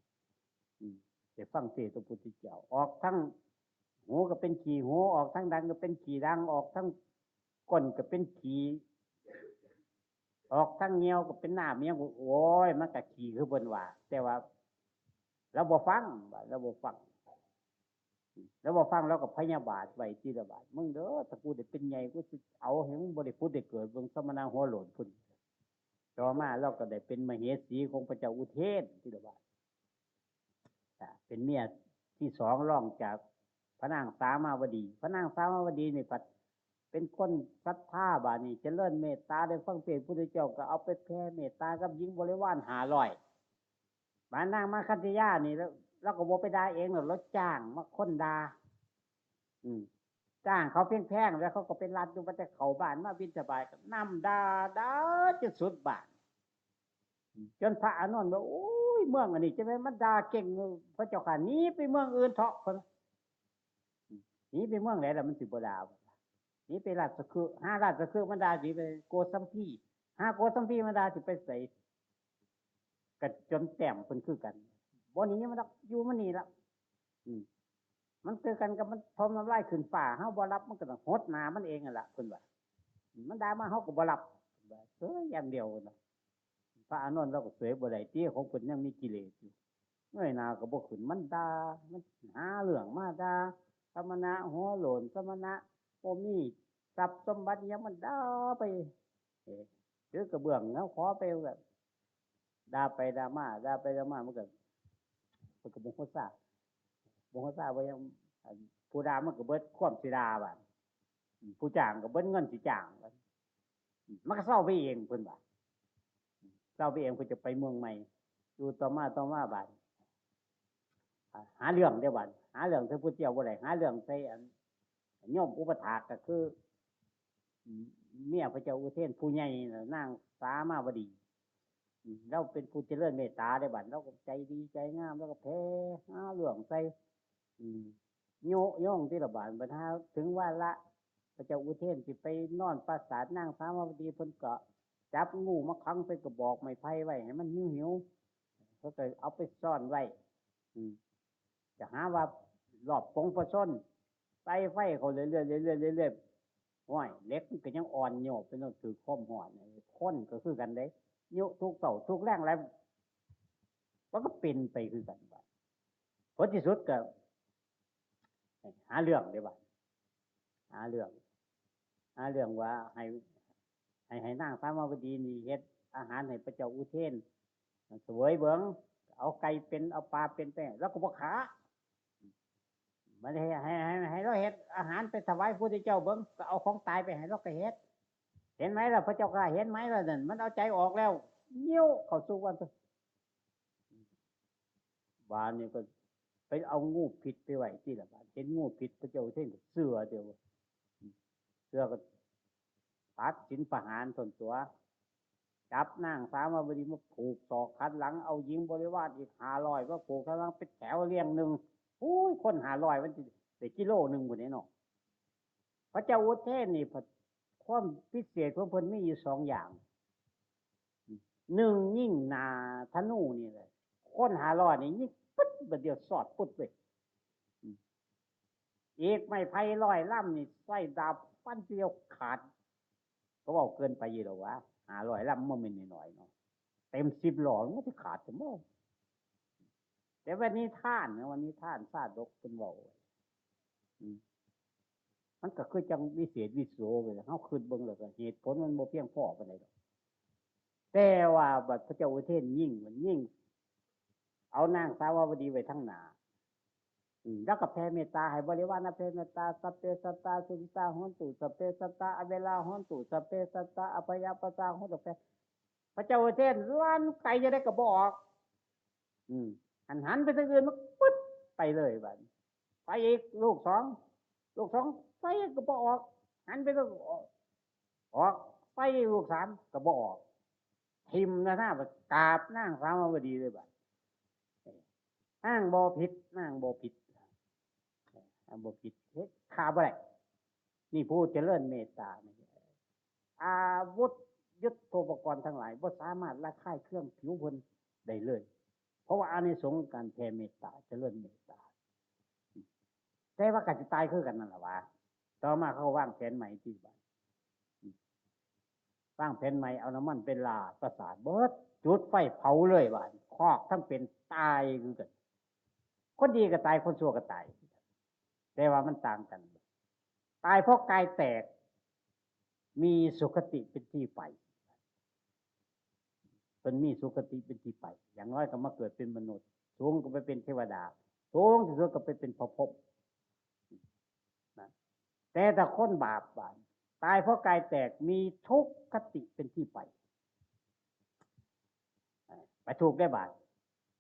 อืม ได้ฟังเทศน์พระพุทธเจ้า ออกทางหูก็เป็นขี้หู ออกทางดังก็เป็นขี้ดัง ออกทางก้นก็เป็นขี้ ออกทางเหี่ยวก็เป็นน้ำเหี่ยว โอ้ย มันก็ขี้คือเพิ่นว่า แต่ว่าลาวบ่ฟัง ว่าลาวบ่ฟัง ลาวบ่ฟัง ลาวก็พยาบาทไว้ติล่ะบาด มึงเด้อ ถ้ากูได้เป็นใหญ่ กูสิเอาให้มึงบ่ได้ผุดได้เกิด เบิ่งสมณะหัวโล้นผู้นี้ ต่อมาลาวก็ได้เป็นมเหสีของพระเจ้าอุเทนติล่ะบาด อ่า เป็นเมียที่สองรองจากพระนางสามาวดี พระนางสามาวดีนี่ผัดเป็นคนศรัทธา บาดนี้เจริญเมตตา ได้ฟังเทศน์พุทธเจ้าก็เอาไปแผ่เมตตากับหญิงบริวารห้าร้อย บาดนางมาคันธยานี่ แล้ว ลาวก็บ่ไปด่าเองหรอก ลาวจ้างมาคนด่า อืม จ้างเขาแพงๆ แล้วเขาก็ไปลัดอยู่ ว่าแต่เข้าบ้านมาบิณฑบาตก็นำด่า ด่าจนสุดบ้าน จนพระอานนท์ว่า โอ้ย เมืองอันนี้จะแม่นมันด่าเก่ง พระเจ้าข้า หนีไปเมืองอื่นเถาะ เพิ่น หนีไปเมืองไหนล่ะมันสิบ่ด่า หนีไปราชคฤห์ หาราชคฤห์มันด่า หนีไปโกสัมพี หาโกสัมพีมันด่า สิไปไส ก็จนแต้มเพิ่นคือกัน บ่หนีมันดอก อยู่มันนี่ละ อืม มันคือกันกับมันถมน้ำลายขึ้นฟ้า เฮาบ่รับมันก็ต้องหดหน้ามันเองนั่นล่ะ เพิ่นว่า มันด่ามาเฮาก็บ่รับ เพิ่นว่า เอ้ย อย่างเดียวเพิ่นว่า พระอานนท์ลาวก็เสวยบ่ได้ติ ของเพิ่นยังมีกิเลสอยู่ เงยหน้าก็บ่ขึ้น มันด่า มันหาเรื่องมาด่า สมณะหัวโล้น สมณะบ่มีทรัพย์สมบัติอิหยัง มันด่าไป เออ ถือกระเบื้องแล้วขอไปแบบ ด่าไปด่ามา ด่าไปด่ามา มันก็ มันก็บ่ฮู้ซา บ่ฮู้ซาว่าหยัง อันผู้ด่ามันก็เบิดความสิด่าบาด อืม ผู้จ้างก็เบิดเงินสิจ้างบาด อืม มันก็เซาไปเอง เพิ่นว่า เซาไปเอง เพิ่นจะไปเมืองใหม่ อยู่ต่อมาต่อมาบาด หาเรื่องเด้อบัด หาเรื่องใส่พุทธเจ้าบ่ได้ หาเรื่องใส่อันโยมอุปัฏฐากก็คือเมียพระเจ้าอุเทนผู้ใหญ่น่ะ นางสามาวดี อืม เราเป็นผู้เจริญเมตตาได้บัด เราก็ใจดีใจงาม เราก็แผ่หาเรื่องใส่ อืม โยโยงที่ละบาด บรรหาถึงวาระพระเจ้าอุเทนสิไปนอนปราสาทนางสามาวดี เพิ่นก็จับงูมาขังใส่กระบอกไม้ไผ่ไว้ให้มันหิวๆ เพิ่นก็เอาไปซ่อนไว้ อืม จะหาว่ารอบปงพระชนม์ ไต่ไฟเขาเรื่อยๆ เรื่อยๆ เรื่อยๆ ห้วย เหล็กมันก็ยังอ่อนโยบ เป็นต้องถือความร้อน คนก็คือกันเด้ โยทุกเสาทุกแรงอะไร มันก็เป็นไปคือกันบัด ผลที่สุดก็หาเรื่องเด้บัด หาเรื่อง หาเรื่องว่าให้ ให้ ให้นางสามาวดีนี่เฮ็ดอาหารให้พระเจ้าอุเทนเสวยเบิ่ง เอาไก่เป็น เอาปลาเป็นไป แล้วก็บ่ฆ่า มันให้ ให้ ให้ ให้เราเฮ็ดอาหารไปถวายพระพุทธเจ้าเบิ่ง ก็เอาของตายไปให้เราก็เฮ็ด เห็นไหมล่ะ พระเจ้าข้า เห็นไหมล่ะนั่น มันเอาใจออกแล้ว เยี่ยวเข้าสู่วัน บาดนี่ก็ไปเอางูพิษไปไว้ที่ละบาด เห็นงูพิษพระเจ้าอุเทนก็เชื่อเดียว เชื่อก็ตัดสินประหารส่วนตัว จับนางสามาวดีมาผูกศอกขัดหลัง เอาหญิงบริวารอีกห้าร้อยมาผูกขัดหลังเป็นแถวเรียงหนึ่ง โอ้ย คนห้าร้อยมันสิได้กิโลหนึ่งพุ้นเด้เนาะ พระเจ้าอุเทนนี่ ความพิเศษของเพิ่นมีอยู่สองอย่าง หนึ่งยิงหน้าธนูนี่เลย คนห้าร้อยนี่ยิงปึ๊ด บาดเดียวสอดปึ๊ดเลย อืม อีกไม้ไผ่ร้อยลำนี่ใส่ดาบฟันทีเดียวขาด ก็เว้าเกินไปอยู่ดอกวะ ห้าร้อยลำมันบ่แม่นน้อยๆเนาะ เต็มสิบล้อมันสิขาดซั่นบ่ แต่ว่านิทานนะ ว่านิทานชาดกเพิ่นเว้าไว้ อืม มันก็คือจั่งวิเศษวิโสไปแหละ เฮาคิดเบิ่งแล้วก็เหตุผลมันบ่เพียงพอปานใดดอก แต่ว่าบัดพระเจ้าอุเทนยิง มันยิงเอานางสาวาวดีไว้ทางหน้า อืม แล้วก็แผ่เมตตาให้บริวารนะ แผ่เมตตา สัพเพสัตตา สุขิตา โหนตุ สัพเพสัตตา อเวรา โหนตุ สัพเพสัตตา อัพพยาปชชา โหนตุ แผ่ พระเจ้าอุเทนลั่นไกลจะได้กระบอก อืม หัน หันไปทางอื่น มันปึ๊ดไปเลยบัดนี้ ไปอีกลูกสอง ลูกสอง ไปก็บ่ออก หันไปก็ออก ออก ไปอีกลูกสามก็บ่ออก ถิ่มนะนะ ไปกราบนางสามาวดีเลยบัด นางบ่ผิด นางบ่ผิด นางบ่ผิด เฮ็ดฆ่าบ่ได้ นี่ผู้เจริญเมตตานี่ อาวุธยุทโธปกรณ์ทั้งหลายบ่สามารถระคายเคืองผิวเพิ่นได้เลย เพราะว่าอานิสงส์ของการแผ่เมตตา เจริญเมตตา แต่ว่าก็สิตายคือกันนั่นล่ะวะ ต่อมาเขาวางแผนใหม่ที่บ้าน วางแผนใหม่ เอาน้ำมันไปราดปราสาทเบิด จุดไฟเผาเลยบัด คอกทั้งเป็นตายคือกัน คนดีก็ตาย คนชั่วก็ตาย แต่ว่ามันต่างกัน ตายเพราะกายแตก มีสุคติเป็นที่ไป เพิ่นมีสุคติเป็นที่ไป อย่างน้อยก็มาเกิดเป็นมนุษย์ สูงก็ไปเป็นเทวดา สูงที่สุดก็ไปเป็นพระพรหมนะ แต่ถ้าคนบาปบาป ตายเพราะกายแตก มีทุกขติเป็นที่ไป ไปทุกข์ได้บาด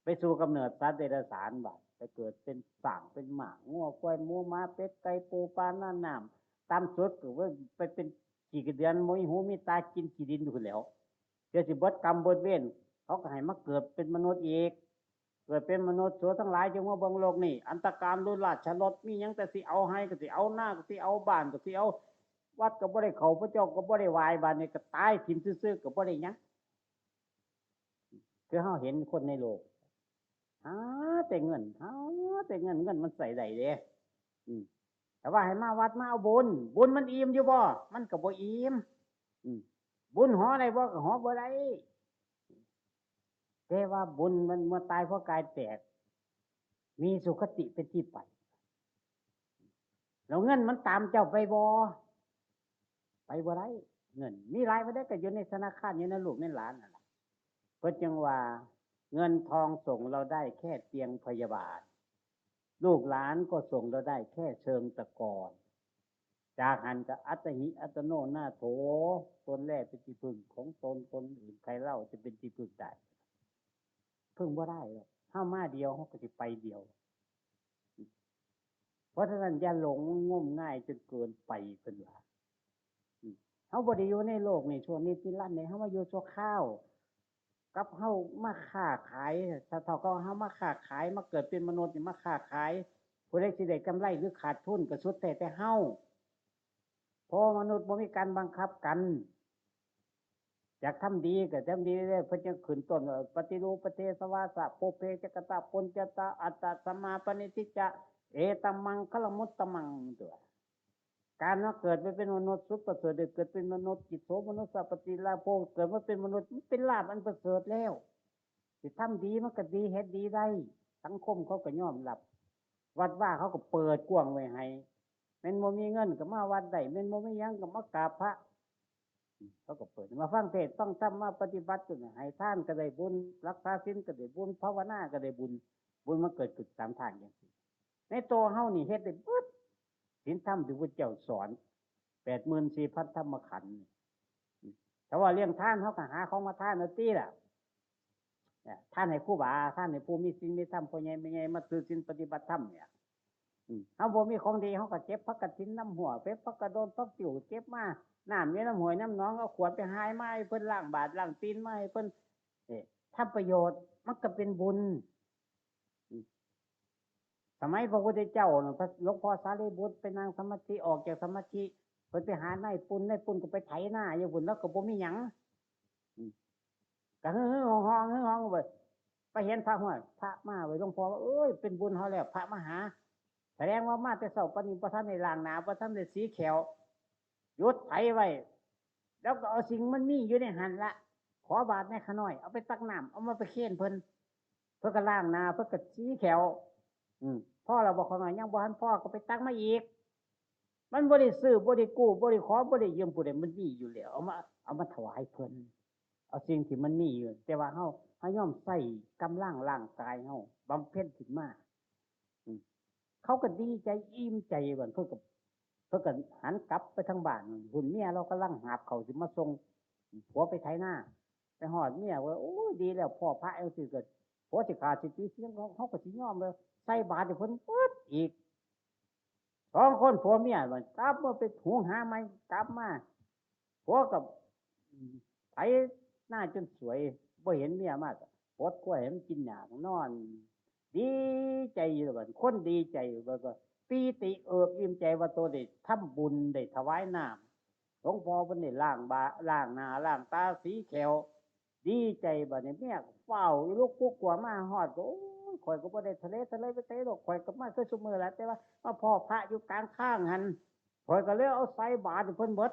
ไปสู่กำเนิดสัตว์เดรัจฉานบาด ไปเกิดเป็นช้างเป็นม้า งัว ควาย หมู หมา เป็ด ไก่ ปู ปลา น้ำ น้ำ ต่ำสุดก็ว่าไปเป็นขี้กระเดือน บ่มีหูมีตา กินขี้ดินอยู่แหล้ว เดี๋ยวสิเบิดกรรมเบิดเวร เขาก็ให้มาเกิดเป็นมนุษย์อีก เกิดเป็นมนุษย์ สัตว์ทั้งหลายจงมาเบิ่งโลกนี่ อันตรกาล รุนราชรส มีหยังแต่สิเอา ไฮ่ก็สิเอา นาก็สิเอา บ้านก็สิเอา วัดก็บ่ได้เข้า พระเจ้าก็บ่ได้ไหว้ บาดนี้ก็ตายถิ่มซื่อๆ ก็บ่ได้หยัง คือเฮาเห็นคนในโลก หาแต่เงิน หาแต่เงิน เงินมันใส่ได้เด้ อืม แต่ว่าให้มาวัดมาเอาบุญ บุญมันอิ่มอยู่บ่ มันก็บ่อิ่ม อืม บุญหอได้บ่ ก็หอบ่ได้ แต่ว่าบุญมันเมื่อตายเพราะกายแตก มีสุคติเป็นที่ไป แล้วเงินมันตามเจ้าไปบ่ ไปบ่ได้ เงินมีหลายปานใดก็อยู่ในธนาคาร อยู่ในลูกในหลานนั่นล่ะ เพิ่นจึงว่า เงินทองส่งเราได้แค่เตียงพยาบาล ลูกหลานก็ส่งเราได้แค่เชิงตะกอน จากหั้นก็อัตตหิอัตโนนาโถ ตนแลเป็นที่พึ่งของตน คนอื่นใครเล่าจะเป็นที่พึ่งได้ พึ่งบ่ได้หรอก เฮามาเดียว เฮาก็สิไปเดียว เพราะฉะนั้นอย่าหลงงมงายจนเกินไปเพิ่นว่า อืม เฮาบ่ได้อยู่ในโลกนี่ชั่วนิดนิรันดร์นี่ เฮามาอยู่ชั่วคราว กับเฮามาค้าขาย ถ้าเท่ากับเฮามาค้าขาย มาเกิดเป็นมนุษย์นี่มาค้าขาย ผู้ใดสิได้กำไรหรือขาดทุนก็สุดแท้แต่เฮา เพราะมนุษย์บ่มีการบังคับกัน อยากทำดีก็ทำดีได้ เพิ่นยังขึ้นต้นว่า "ปฏิรูปประเทศวาสะ ปุพเพจกตะปุญญาตา อัตตะสัมมาปณิธิจะ เอตัมมังคลมุตตมัง" ตัว การมาเกิดมาเป็นมนุษย์สุดประเสริฐ ได้เกิดเป็นมนุษย์ จิตโสมนุสสะปฏิลาโภ เกิดมาเป็นมนุษย์ มันเป็นลาภอันประเสริฐแล้ว สิทำดีมันก็ดี เฮ็ดดีได้ สังคมเขาก็ยอมรับ วัดวาเขาก็เปิดกว้างไว้ให้ แม่นบ่มีเงินก็มาวัดได้ แม่นบ่มีหยังก็มากราบพระ เขาก็เปิดมาฟังเทศน์ฟังธรรม มาปฏิบัติตัวนี้ ให้ทานก็ได้บุญ รักษาศีลก็ได้บุญ ภาวนาก็ได้บุญ บุญมันเกิดขึ้นสามทางจังซี่ ในตัวเฮานี่เฮ็ดได้เบิด ศีลธรรมที่พระเจ้าสอน แปดหมื่นสี่พันธรรมขันธ์นี่ ถ้าว่าเลี้ยงทาน เฮาก็หาของมาทานเอาติล่ะ เนี่ย ทานให้ครูบา ทานให้ผู้มีศีลมีธรรม พ่อใหญ่แม่ใหญ่มาถือศีลปฏิบัติธรรมเนี่ย อืม เฮาบ่มีของดี เฮาก็เก็บผักกระถินนำห้วย เก็บผักกระโดน ผักติ้ว เก็บมา น้ำอยู่นำห้วยนำหนอง เอาขวดไปหายมาให้เพิ่น ล้างบาตรล้างตีนมาให้เพิ่น เอ้ ทำประโยชน์ มันก็เป็นบุญ อืม สมัยพระพุทธเจ้าน่ะ พระหลวงพ่อสารีบุตรไปนั่งสมาธิ ออกจากสมาธิ เพิ่นไปหานายปุณ นายปุณก็ไปไถนาอยู่พุ้น แล้วก็บ่มีหยัง อืม ก็ฮือๆฮองๆ ฮือฮองไป ไปเห็นพระ "ห้วย พระมาเว้ย" หลวงพ่อว่า "เอ้ย เป็นบุญเฮาแล้ว พระมาหา แสดงว่ามาแต่เช้าปานนี้ บ่ทันได้ล้างหน้า บ่ทันได้สีแข้ว หยุดไถไว้ แล้วก็เอาสิ่งมันมีอยู่ในหั่นละ ขอบาตรแหน่ข้าน้อย เอาไปตักน้ำ เอามาไปเคนเพิ่น เพิ่นก็ล้างหน้า เพิ่นก็สีแข้ว อืม พอแล้วบ่ ข้าน้อย ยังบ่ทันพอ ก็ไปตักมาอีก" มันบ่ได้ซื้อ บ่ได้กู้ บ่ได้ขอ บ่ได้ยืมผู้ใด มันมีอยู่แล้ว เอามา เอามาถวายเพิ่น เอาสิ่งที่มันมีอยู่ แต่ว่าเฮา เฮายอมใช้กำลังร่างกายเฮา บำเพ็ญขึ้นมา อืม เขาก็ดีใจ อิ่มใจ บัดเพิ่นก็ เพิ่นก็หันกลับไปทางบ้าน พุ้นเมียลาวกำลังหาบข้าวสิมาส่ง ผัวไปไถนา ไปฮอดเมียว่า "โอ้ย ดีแล้ว พ้อพระจั่งซี้ก็ ผัวสิฆ่าสิตี สิหยัง เฮาก็สิยอมเลย" ใส่บาตรให้เพิ่นเบิดอีก สองคนผัวเมียมันกลับมาไปหุงหาใหม่ กลับมา ผัวก็ไถนาจนสวย บ่เห็นเมียมาก็ปลดกล้วยให้มันกินหญ้า นอน ดีใจอยู่บัด คนดีใจ แล้วก็ปีติเอิบอิ่มใจว่าตัวได้ทำบุญ ได้ถวายน้ำ หลวงพ่อเพิ่นได้ล้างบา ล้างหน้าล้างตาสีแข้ว ดีใจบัดนี้ เมียก็ฟ้าวลุกคุกกัวมาฮอดก็ "โอ้ย ข้อยก็บ่ได้ทะเลทะเลไปไสดอก ข้อยก็มาคือซุมื้อละ แต่ว่ามาพ้อพระอยู่กลางทางหั่น ข้อยก็เลยเอาใส่บาตรให้เพิ่นเบิด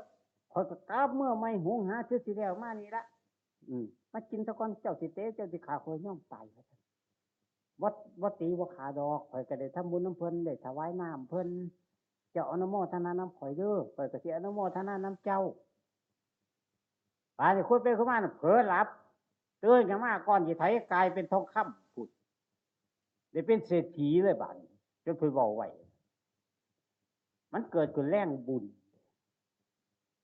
ข้อยก็กลับเมือใหม่ หุงหาคือสิแล้วมานี่ละ อืม มากินซะก่อน เจ้าสิเตะ เจ้าสิฆ่า ข้อยยอมตาย" ว่าซั่น "บ่ บ่ตีบ่ฆ่าดอก ข้อยก็ได้ทำบุญนำเพิ่น ได้ถวายน้ำเพิ่น เจ้าอนุโมทนานำข้อยเด้อ ข้อยก็สิอนุโมทนานำเจ้า" บาดนี้คุยไปคุยมาน่ะเผลอหลับ ตื่นขึ้นมาก่อนสิไถกลายเป็นทองคำพุ้น ได้เป็นเศรษฐีเลยบาดนี้ จนเพิ่นเว้าไว้ มันเกิดขึ้นแรงบุญ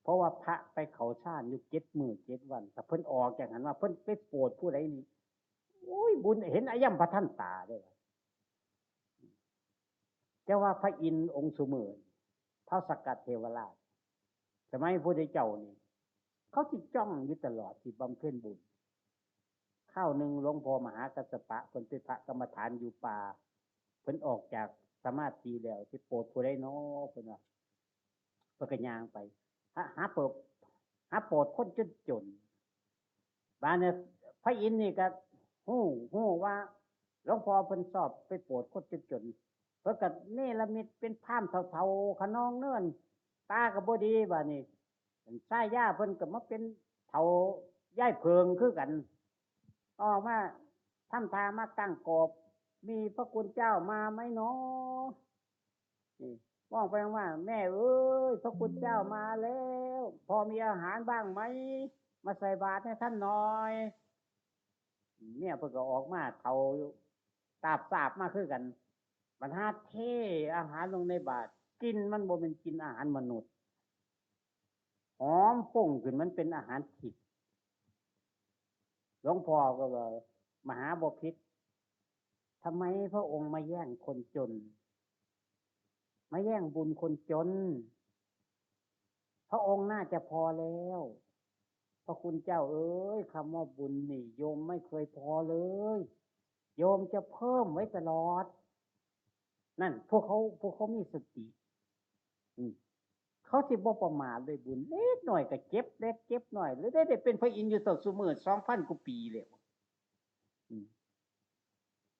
เพราะว่าพระไปเข้าฌานอยู่เจ็ดมื้อเจ็ดวัน ถ้าเพิ่นออกจากหั้นมา เพิ่นไปโปรดผู้ใดนี่ โอ้ย บุญเห็นอายมพระทันตาเลย แต่ว่าพระอินทร์องค์ซุมื้อ ท้าวสักกะเทวราช สมัยพระพุทธเจ้านี่ เขาสิจ้องอยู่ตลอด สิบำเพ็ญบุญ คราวหนึ่งหลวงพ่อมหากัสสปะ เพิ่นเป็นพระกรรมฐานอยู่ป่า เพิ่นออกจากสมาธิแล้ว สิโปรดผู้ใดน้อ เพิ่นว่า เพิ่นก็ย่างไป หา หาโปรด หาโปรดคนจนๆ บาดนี้พระอินทร์นี่ก็ฮู้ ฮู้ว่าหลวงพ่อเพิ่นชอบไปโปรดคนจนๆ เพิ่นก็เนรมิตเป็นพราหมณ์เฒ่าๆ คะนองเนิน ตาก็บ่ดี บาดนี้ ชายาเพิ่นก็มาเป็นเฒ่ายายเผิงคือกัน ออกมาทำท่ามาตั้งกอบ "มีพระคุณเจ้ามาไหมหนอ" นี่ มองไปมองมา "แม่เอ้ย พระคุณเจ้ามาแล้ว พอมีอาหารบ้างไหม มาใส่บาตรให้ท่านหน่อย" เมียเพิ่นก็ออกมา เฒ่าตาบซาบมาคือกัน บัดหาเทอาหารลงในบาตร กลิ่นมันบ่แม่นกลิ่นอาหารมนุษย์ หอมฟุ้งขึ้น มันเป็นอาหารทิพย์ หลวงพ่อก็ว่า "มหาบพิตร ทำไมพระองค์มาแย่งคนจน มาแย่งบุญคนจน พระองค์น่าจะพอแล้ว พระคุณเจ้าเอ้ย คำว่าบุญนี่โยมไม่เคยพอเลย โยมจะเพิ่มไว้ตลอด นั่น พวกเขา พวกเขามีสติ อืม เขาสิบ่ประมาทเลย บุญเล็กหน่อยก็เก็บเล็กเก็บหน่อย แล้วได้ ได้เป็นพระอินทร์อยู่ต่อซุมื้อ สองพันกว่าปีแล้ว อืม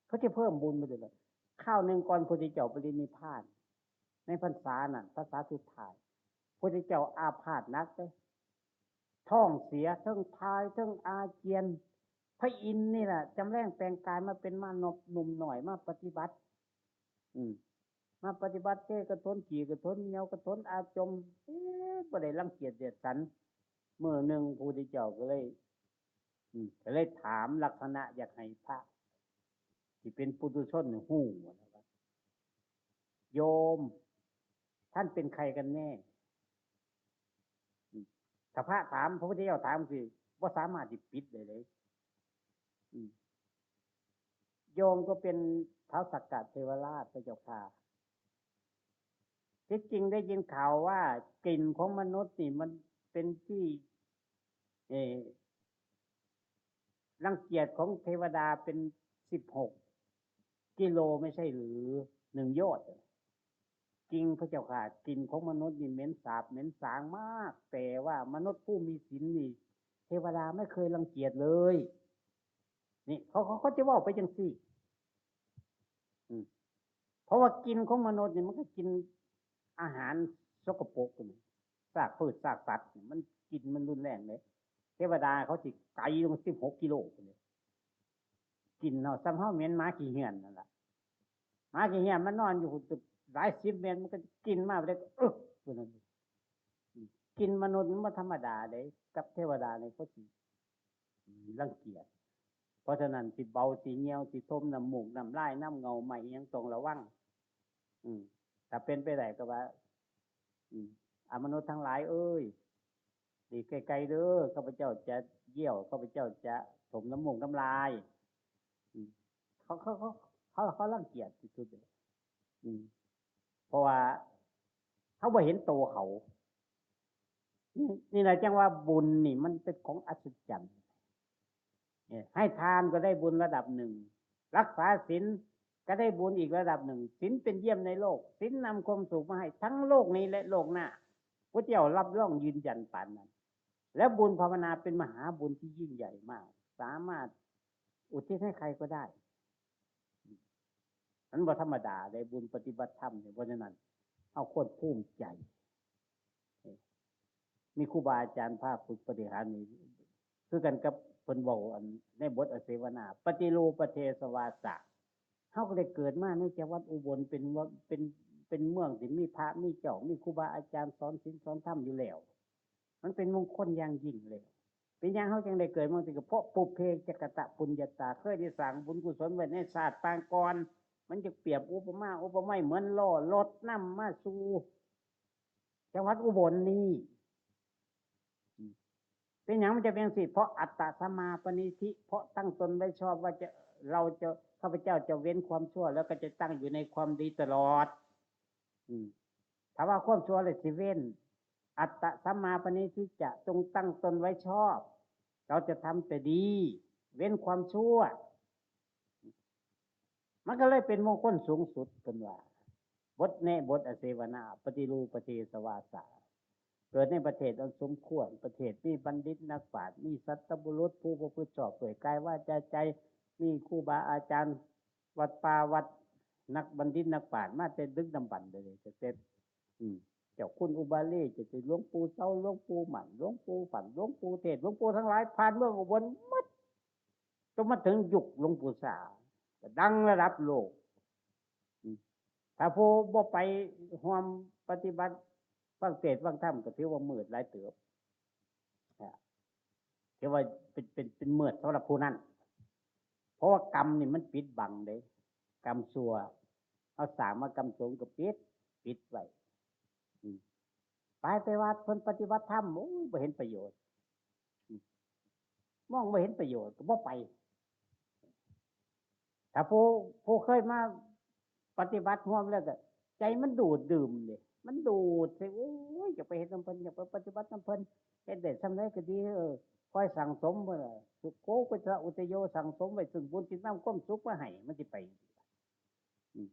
เขาจะเพิ่มบุญไปเลย คราวหนึ่งก่อนพระพุทธเจ้าปรินิพพาน ในพรรษานั้น พรรษาสุดท้าย พระพุทธเจ้าอาพาธหนักเลย ท้องเสีย ทั้งถ่าย ทั้งอาเจียน พระอินทร์นี่แหละ จำแรงแปลงกายมาเป็นมานพหนุ่มหน่อย มาปฏิบัติ อืม มาปฏิบัติ เทกระทน ขี้กระทน เหนียวกระทน อาจม เอ๊ะ บ่ได้รังเกียจเดียดฉัน มื้อหนึ่งพระพุทธเจ้าก็เลย อืม ก็เลยถามลักษณะอยากให้พระ ที่เป็นปุถุชนนี่ฮู้ว่า โยม ท่านเป็นใครกันแน่ อืม ถ้าพระถาม พระพุทธเจ้าถาม คือบ่สามารถที่ปิดได้เลย อืม โยมก็เป็นท้าวสักกะเทวราชพระเจ้าค่ะ ที่จริงได้ยินข่าวว่ากลิ่นของมนุษย์นี่มันเป็นที่ เอ่อ รังเกียจของเทวดาเป็นสิบหกกิโลไม่ใช่หรือ หนึ่งโยชน์ จริงพระเจ้าค่ะ กลิ่นของมนุษย์นี่เหม็นสาบเหม็นสางมาก แต่ว่ามนุษย์ผู้มีศีลนี่ เทวดาไม่เคยรังเกียจเลย นี่เขา เขา เขาจะเว้าไปจังซี่ อืม เพราะว่ากลิ่นของมนุษย์นี่มันก็กินอาหารสกปรกนี่ ซากพืชซากสัตว์นี่ มันกลิ่นมันรุนแรงเลย เทวดาเขาสิไกลลงสิบหกกิโลเลย กลิ่นเฮาส่ำเฮาเหม็นหมาขี้เหือนนั่นล่ะ หมาขี้เหือนมันนอนอยู่หลายสิบเมตร มันก็กลิ่นมาเลย เออ พู้นน่ะ อืม กลิ่นมนุษย์มันบ่ธรรมดาเด้ กับเทวดานี่เขาสิ อืม รังเกียจ เพราะฉะนั้นสิเบาสิเหี่ยว สิถมน้ำมูกน้ำลาย น้ำเหงาไหม้อิหยังต้องระวัง อืม ถ้าเป็นไปได้ก็ว่า อืม อมนุษย์ทั้งหลายเอ้ย หลีกไกลๆเด้อ ข้าพเจ้าจะเยี่ยว ข้าพเจ้าจะถมน้ำมูกน้ำลาย อืม เขา เขา เขา เขา เขารังเกียจที่สุดเลย อืม เพราะว่าเขาบ่เห็นโตเขา นี่ นี่แหละจังว่าบุญนี่มันเป็นของอัศจรรย์ เนี่ย ให้ทานก็ได้บุญระดับหนึ่ง รักษาศีลก็ได้บุญอีกระดับหนึ่ง ศีลเป็นเยี่ยมในโลก ศีลนำความสุขมาให้ทั้งโลกนี้และโลกหน้า พระเจ้ารับรองยืนยันปานนั้น แล้วบุญภาวนาเป็นมหาบุญที่ยิ่งใหญ่มาก สามารถอุทิศให้ใครก็ได้ มันบ่ธรรมดาได้บุญปฏิบัติธรรมเนี่ย เพราะฉะนั้น เอาควรภูมิใจ มีครูบาอาจารย์พาฝึกปฏิหารนี่ คือกันกับเพิ่นเว้าอันในบทอเสวนา ปฏิรูปเทศวาสะ เฮาก็ได้เกิดมาในจังหวัดอุบล เป็นว่า เป็น เป็นเมืองที่มีพระมีเจ้า มีครูบาอาจารย์สอนศีลสอนธรรมอยู่แล้ว มันเป็นมงคลอย่างยิ่งเลย เป็นหยังเฮาจังได้เกิดมาสิ ก็เพราะปุพเพกะกะตะปุญญาตา เคยได้สร้างบุญกุศลไว้ในชาติปางก่อน มันจะเปรียบอุปมาอุปไมยเหมือนล้อรถนำมาสู่จังหวัดอุบลนี่ เป็นหยังมันจะเป็นสิ เพราะอัตตะสัมมาปณิธิ เพราะตั้งตนไว้ชอบว่าจะ เราจะ ข้าพเจ้าจะเว้นความชั่ว แล้วก็จะตั้งอยู่ในความดีตลอด อืม ถ้าว่าความชั่วเลยสิเว้น อัตตะสัมมาปณิธิจะ จงตั้งตนไว้ชอบ เราจะทำแต่ดี เว้นความชั่ว มันก็เลยเป็นมงคลสูงสุดเพิ่นว่า บทแนะบทอเสวนา ปฏิรูปเทศวาสา เกิดในประเทศอันสมควร ประเทศมีบัณฑิตนักปราชญ์ มีสัตบุรุษผู้ประพฤติชอบด้วยกายวาจาใจ มีครูบาอาจารย์ วัดป่าวัด นักบัณฑิตนักปราชญ์มาแต่ดึกดำบรรพ์เลย จะเสร็จ อืม เจ้าคุณอุบาลี จะเป็นหลวงปู่เสา หลวงปู่หมั่น หลวงปู่ฝัน หลวงปู่เทศ หลวงปู่ทั้งหลายผ่านเมืองอุบลหมด จนมาถึงยุคหลวงปู่สา ก็ดังระดับโลก อืม ถ้าผู้บ่ไปร่วมปฏิบัติฟังเทศน์ฟังธรรม ก็ถือว่ามืดหลายเติบ อ่า ถือว่าเป็น เป็น เป็นมืดสำหรับผู้นั้น เพราะว่ากรรมนี่มันปิดบังเด้ กรรมชั่ว เอาสร้างมากรรมสงก็ปิด ปิดไว้ อืม ไป ไปวัดเพิ่นปฏิบัติธรรม โอ้ย บ่เห็นประโยชน์ อืม มองบ่เห็นประโยชน์ ก็บ่ไป ถ้าผู้ ผู้เคยมาปฏิบัติร่วมแล้วก็ ใจมันดูดดื่มเด้ มันดูดใส่ โอ้ย อยากไปเฮ็ดนำเพิ่น อยากไปปฏิบัตินำเพิ่น เฮ็ดได้ส่ำใดก็ดี เออ คอยสั่งสมเพิ่นน่ะ สุโข อุจจาระ อุจจโย สั่งสมไว้ซึ่งบุญที่นำความสุขมาให้ มันสิไป อืม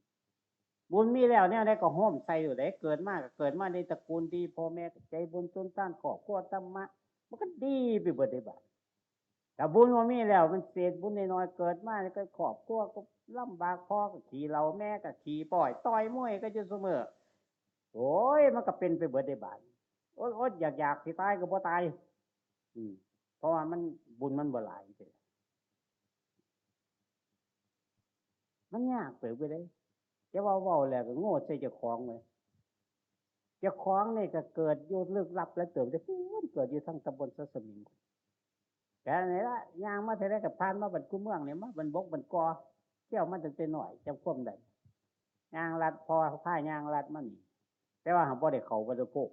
บุญมีแล้วแนวใดก็โฮมใส่อยู่เด้ เกิดมาก็เกิดมาในตระกูลดี พ่อแม่ก็ใจบุญสุนทาน ครอบครัวธรรมะ มันก็ดีไปเบิดเด้บาด ถ้าบุญบ่มีแล้ว มันเศษบุญน้อยๆ เกิดมาก็ครอบครัวก็ลำบาก พ่อก็ขี้เหล้า แม่ก็ขี้ป้อย ต่อยมวยก็อยู่ซุมื้อ โอ้ย มันก็เป็นไปเบิดเด้บาด อดๆ อยากๆ สิตายก็บ่ตาย อืม เพราะว่ามันบุญมันบ่หลาย มันยากเติบอยู่เด้ แต่ว่าเว้าแล้วก็โง่ใส่เจ้าของเว้ย เจ้าของนี่ก็เกิดอยู่ลึกลับหลายเติบเด้ พู้น เกิดอยู่ทางตำบลสัสมิง แต่นี่ละ ย่างมาเท่าใดก็ผ่านมาบ้านกูเมืองนี่ มาบ้านบกบ้านกอ เที่ยวมาตั้งแต่น้อย จำความได้ ย่างลัดพ่อพาย่างลัดมานี่ แต่ว่าหากบ่ได้เข้าวัดโพก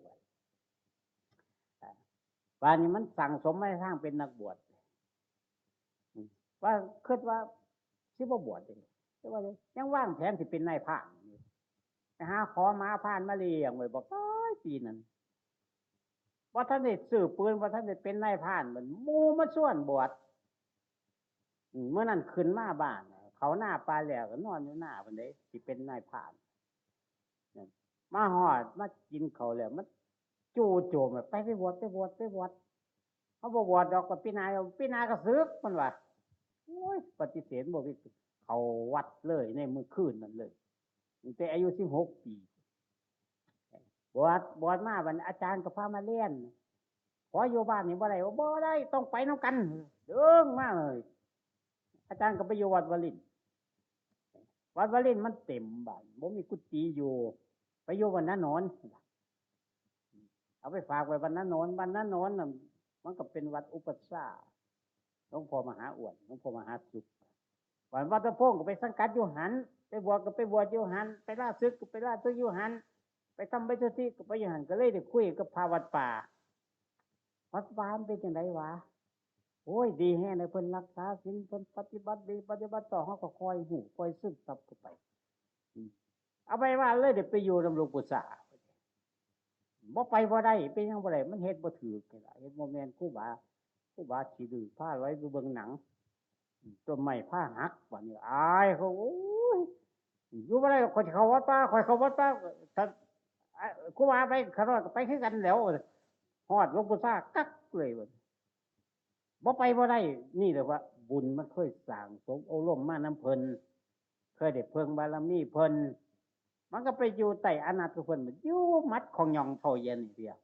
บาดนี้มันสั่งสมมาทางเป็นนักบวช อืม ว่าคิดว่าสิบ่บวชเด้ แต่ว่ายังวางแผนสิเป็นนายพรานอยู่ ไปหาขอหมาพรานมาเลี้ยงไว้บักหลายปีนั้น บ่ทันได้ซื้อปืน บ่ทันได้เป็นนายพราน มันหมู่มาชวนบวช อืม มื้อนั้นขึ้นมาบ้าน เข้านาป่าแล้วก็นอนอยู่นาพุ้นเด้ สิเป็นนายพราน มาฮอด มากินข้าวแล้ว มันจู่โจม ไป ไปบวช ไปบวช ไปบวช เขาบ่บวชดอก ก็ปีหน้า ปีหน้าก็สึก มันว่า โอ้ย ปฏิเสธบ่มี เข้าวัดเลยในมื้อคืนนั้นเลย ตั้งแต่อายุสิบหกปี บวช บวชมา บัดนี้อาจารย์ก็พามาเรียน ขออยู่บ้านนี่บ่ได้ บ่ได้ ต้องไปนำกัน ดึงมาเลย อาจารย์ก็ไปอยู่วัดวลินทร์ วัดวลินทร์มันเต็มบาด บ่มีกุฏิอยู่ ไปอยู่บ้านนาโนน เอาไปฝากไว้บ้านนาโนน บ้านนาโนนน่ะ มันก็เป็นวัดอุปัชฌาย์ หลวงพ่อมหาอ้วน หลวงพ่อมหาสุข วัดวัดตะพงก็ไปสังกัดอยู่หั้น ไปบวชก็ไปบวชอยู่หั้น ไปลาสึกก็ไปลาสึกอยู่หั้น ไปทำใบสุทธิก็ไปอยู่หั้น ก็เลยได้คุยกับพระวัดป่า วัดป่ามันเป็นจังได๋วะ โอ้ย ดีแฮงเลย เพิ่นรักษาศีล เพิ่นปฏิบัติดี ปฏิบัติชอบ เฮาก็ค่อยฮู้ ค่อยซึมซับเข้าไป อืม เอาไปว่าเลยได้ไปอยู่นำหลวงปู่สา บ่ไปบ่ได้ เป็นหยังบ่ได้ มันเฮ็ดบ่ถูกนี่ล่ะ เฮ็ดบ่แม่น ครูบา ครูบาขี้ดื้อ พาลอยไปเบิ่งหนัง ต้นไม้พาหัก บัดนี้อายเขา โอ้ย อยู่บ่ได้ ข้อยสิเข้าวัดป่า ข้อยเข้าวัดป่า ถ้า อ่ะ ครูบาไป ข้าน้อยก็ไปคือกันแหล้ว ฮอดหลวงปู่สากักเลยบัดนี้ บ่ไปบ่ได้ นี่แหละว่าบุญมันเคยสร้างสมอบรมมานำเพิ่น เคยได้เพิ่งบารมีเพิ่น มันก็ไปอยู่ใต้อานัตของเพิ่น อยู่หมัดของหย่องเท่าเย็นนี่เดียว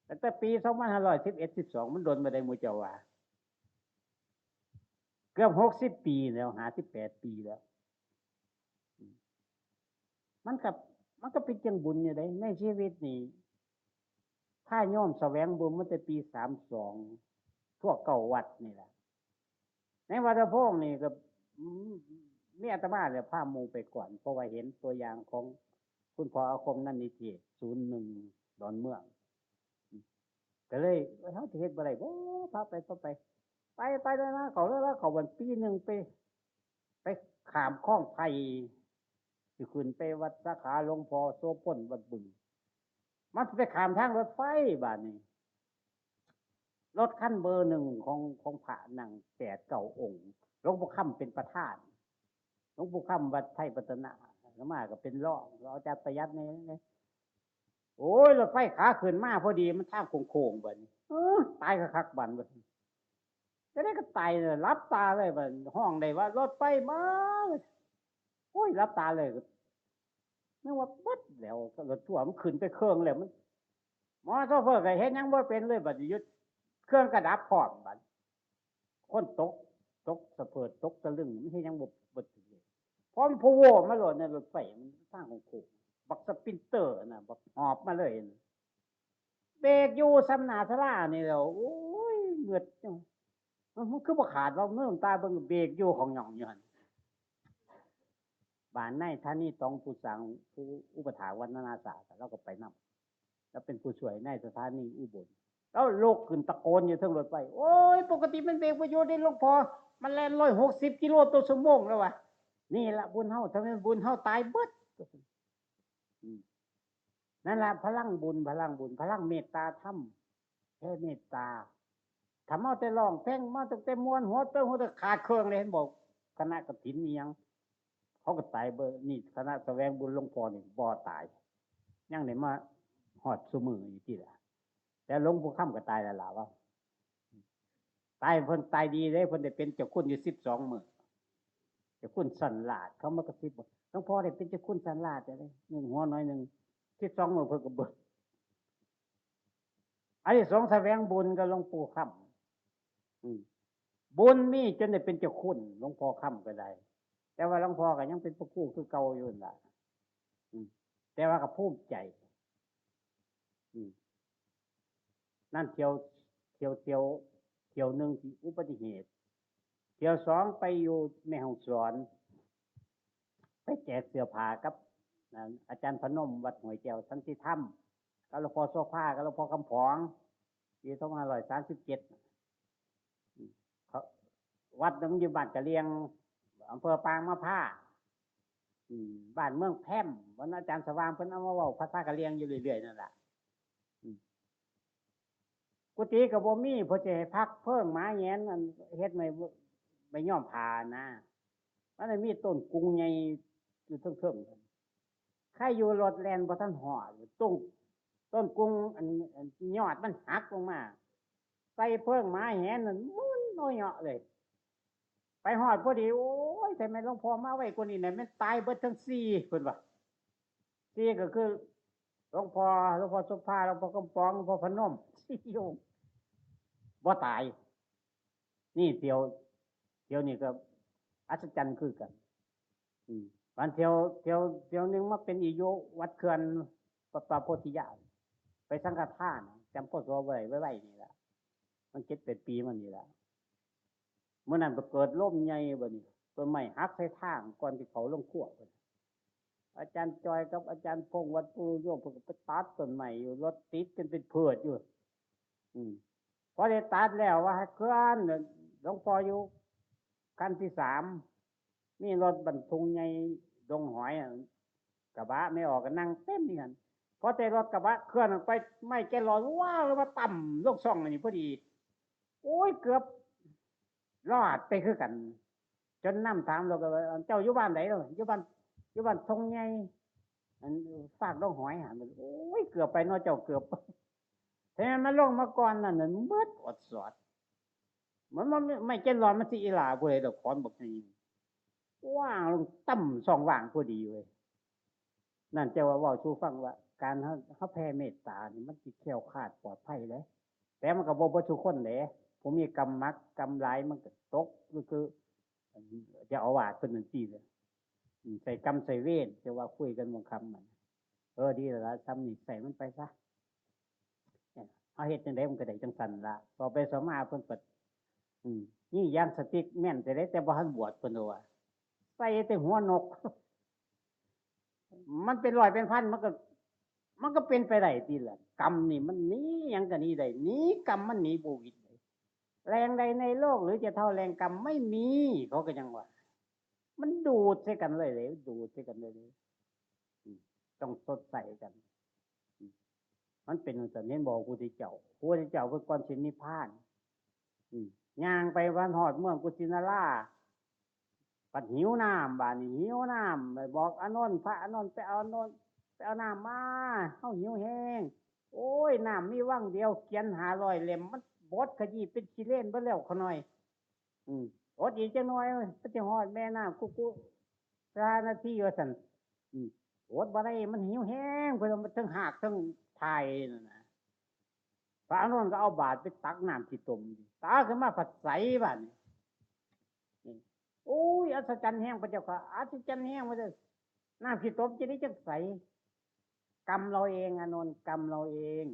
ตั้งแต่ปีสองพันห้าร้อยสิบเอ็ด สิบสอง มันโดนบ่ได้หมู่เจ้าว่า เกือบหกสิบปีแล้ว ห้าสิบแปดปีแล้ว มันก็ มันก็เป็นจังบุญอยู่เด้ ในชีวิตนี่ พาโยมแสวงบุญมาแต่ปีสามสอง ทั่วเก้าวัดนี่แหละ ในวัดตะพงนี่ก็ อืม มีอาตมาเนี่ยพาหมู่ไปก่อน เพราะว่าเห็นตัวอย่างของคุณพ่ออาคมนันนิเทศ ศูนย์หนึ่ง ดอนเมือง ก็เลย เอ้ย เฮาสิเฮ็ดบ่ได้บ่ พาไป พาไป ไป ไปเลยนะ เขาเลยว่าเขาวันปีหนึ่งไป ไปข้ามคลองไผ่ สิขึ้นไปวัดสาขาหลวงพ่อโสพลวัดบึง มันไปข้ามทางรถไฟบาดนี้ รถคันเบอร์หนึ่งของ ของพระนั่งแปดเก้าองค์ หลวงปู่คำเป็นประธาน หลวงปู่คำวัดไทยพัฒนา อาตมาก็เป็นรอง รองอาจารย์ประหยัดนี่ โอ้ย รถไฟขาขึ้นมาพอดี มันทางโค้งๆ บัดนี้ เออ ตายคักๆ บัดนี้ จะได้ก็ตายเลย หลับตาเลยบัดนี้ ฮ้องได้ว่า "รถไฟมา" โอ้ย หลับตาเลย นึกว่าเบิดแล้ว รถทัวร์มันขึ้นไปเครื่องแล้ว มัน หมอโชเฟอร์ก็เฮ็ดหยังบ่เป็นเลย บัดนี้หยุด เครื่องก็ดับพร้อมบัด คนตก ตกสะเพิด ตกตะลึง มันเฮ็ดหยังบ่ บ่เป็นเลย พอมันพะโวมาโลดในรถไฟ มันทางโค้งๆ บักสปรินเตอร์น่ะ บักหอบมาเลยน่ะ เบรกอยู่ส่ำหน้าศาลานี่แหล้ว โอ้ย เงือดจัง มัน มันคือบ่ขาดว่าเมืองตาเบิ่งเบรกอยู่ของหย่องอยู่หั่น บ้านนายธานีตองผู้สร้าง ผู้อุปถากวัดนานาศาสตร์ เราก็ไปนำ แล้วเป็นผู้ช่วยนายสถานีอุบล แล้วลุกขึ้นตะโกนอยู่เทิงรถไฟ "โอ้ย ปกติมันเบรกบ่อยู่เด้หลวงพ่อ มันแล่นร้อยหกสิบกิโลต่อชั่วโมงแล้ววะ นี่ละบุญเฮา ถ้าแม่นบุญเฮาตายเบิด" ก็ อืม นั่นละพลังบุญ พลังบุญ พลังเมตตาธรรม แผ่เมตตา ถ้าเมาแต่ร้องเพลง เมาตั้งแต่ม่วนหัวเต้นหัวเต้นขาดเครื่องเลย เห็นบอก คณะกฐินนี่ยัง เขาก็ตายเบอร์นี่ คณะแสวงบุญหลวงพ่อนี่บ่ตาย ยังได้มาฮอดซุมื้ออยู่ที่ละ แต่หลวงปู่คำก็ตายแล้วล่ะว่า ตายเพิ่นตายดีเลย เพิ่นได้เป็นเจ้าคุณอยู่สิบสองมื้อ เจ้าคุณสันลาด เขามากระซิบบอก หลวงพ่อได้เป็นเจ้าคุณสันลาดเลย หนึ่งหัวน้อยหนึ่ง สิบสองมื้อเพิ่นก็เบิด อานิสงส์แสวงบุญกับหลวงปู่คำ อืม บุญมีจนได้เป็นเจ้าคุณ หลวงพ่อคำก็ได้ แต่ว่าหลวงพ่อก็ยังเป็นพระครูคือเก่าอยู่นั่นล่ะ อืม แต่ว่าก็ภูมิใจ อืม นั่นเที่ยว เที่ยว เที่ยว เที่ยวหนึ่งที่อุบัติเหตุ เที่ยวสองไปอยู่แม่ฮ่องสอน ไปแจกเสื้อผ้ากับ อ่า อาจารย์พนมวัดห้วยแก้วสันติธรรม กับหลวงพ่อโสภา กับหลวงพ่อคำผอง ปีสองพันห้าร้อยสามสิบเจ็ด เขา วัดนั้นอยู่บ้านกะเหรี่ยง อำเภอปางมะผ้า อืม บ้านเมืองแพร่ม วันอาจารย์สว่างเพิ่นเอามาเว้าภาษากะเหรี่ยงอยู่เรื่อยๆนั่นล่ะ อืม กุฏิก็บ่มี เพิ่นสิให้พักเพิงหมาแหงน อันเฮ็ดไม้ ไม้ย้อมผ้านะ มันมีต้นกุงใหญ่อยู่เทิงๆ ใครอยู่รถแล่นบ่ทันฮอด ต้น ต้นกุงอัน อันยอดมันหักลงมา ใส่เพิงหมาแหงนนั่นหมุนโอยเหยาะเลย ไปฮอดพอดี โอ้ย แต่แม่นหลวงพ่อมาไวกว่านี้นะ แม่นตายเบิดทั้งสี่ เพิ่นว่า สี่ก็คือ หลวงพ่อ หลวงพ่อโสภา หลวงพ่อคำผอง หลวงพ่อพนม สี่องค์ บ่ตาย นี่เที่ยว เที่ยวนี้ก็อัศจรรย์คือกัน อืม วันเที่ยว เที่ยว เที่ยวหนึ่งมาเป็นอีโยวัดเขื่อน วัดป่าโพธิญาณ ไปสังฆทาน จำ พ.ศ. ไว้ ไว้ ไว้นี่ล่ะ มันเจ็ดแปดปีมานี่ล่ะ มื้อนั้นไปเกิดลมใหญ่บัดนี้ ต้นไม้หักใส่ทางก่อนสิเข้าโรงครัวบัดนี้ อาจารย์จอยกับอาจารย์พงษ์วัดปูโยมเพิ่นก็ไปตัดต้นไม้อยู่ รถติดกันเป็นเพือดอยู่ อืม พอได้ตัดแล้วว่าให้เคลื่อน หลวงพ่ออยู่คันที่สาม มีรถบรรทุกใหญ่ดงหอยอะ กระบะไม่ออกก็นั่งเต็มนี่หั่น พอแต่รถกระบะเคลื่อนออกไป ไม้แกนลอยว้าวลงมาต่ำลงซ่องอันนี้พอดี โอ้ย เกือบรอดไปคือกัน จนนำถามเราก็ว่า "เจ้าอยู่บ้านใดเนาะ?" "อยู่บ้าน อยู่บ้านทงใหญ่ อันฟากดงหอย" หั่น "โอ้ย เกือบไปเนาะเจ้า เกือบ" แท้มันลงมาก่อนนั่นน่ะ เบิดอดสอด มัน มัน ไม้แกนลอยมันสิอีหล่าผู้ใดดอก ขอนบักใหญ่ ว้างลงต่ำซ่องว่างพอดีเว้ย นั่นจะว่าเว้าสู่ฟังว่า การเฮา เฮาแผ่เมตตานี่มันสิแคล้วคลาดปลอดภัยเด้ แต่มันก็บ่เบิดทุกคนเด้ ผู้มีกรรมหนักกรรมหลายมันก็ตก ก็คือ เจ้าอาวาสเพิ่นจั่งซี้เด้อ อืม ใส่กรรมใส่เวร จะว่าคุยกันบางคำมัน เออ ดีแล้วล่ะ ซ้ำนี่ใส่มันไปซะ เนี่ย เฮาเฮ็ดจั่งใดมันก็ได้จั่งซั้นล่ะ ต่อไปต่อมาเพิ่นก็ อืม นี่ยานสติ๊กแม่นแต่ใด แต่บ่ทันบวชเพิ่นว่า ใส่แต่หัวนก มันเป็นร้อยเป็นพัน มันก็ มันก็เป็นไปได้ติล่ะ กรรมนี่มันหนีหยังก็หนีได้ หนีกรรมมันหนีบ่หวิดเลย แรงใดในโลกหรือจะเท่าแรงกรรม ไม่มี เขาก็ยังว่า มันดูดใส่กันเลยเลย ดูดใส่กันเลยเลย อืม ต้องสดใสกัน อืม มันเป็นจั่งซั้น เห็นบ่ พระพุทธเจ้า พระพุทธเจ้าเพิ่นก่อนสินิพพาน อืม ย่างไปวันฮอดเมืองกุสินารา บัดหิวน้ำ บาดนี้หิวน้ำ ไปบอกอานนท์ พระอานนท์ "ไปเอาอานนท์ ไปเอาน้ำมา เฮาหิวแฮง" โอ้ย น้ำมีวังเดียว เขียนห้าร้อยเล่ม มันบดขยี้เป็นขี้เลนเบิดแล้ว ขะน้อย อืม อดอีกจักหน่อย มันสิฮอดแม่น้ำกุกุสานาที ว่าซั่น อืม อดบ่ได้ มันหิวแฮง เพิ่นว่ามันทั้งฮากทั้งถ่ายนั่นน่ะ พระอานนท์ก็เอาบาตรไปตักน้ำขี้ตม ตักขึ้นมาผัดใสบาดนี้ นี่ โอ้ย อัศจรรย์แฮงพระเจ้าข้า อัศจรรย์แฮงว่าซั่น น้ำขี้ตมจะได้จังใส กรรมเราเอง อานนท์ กรรมเราเอง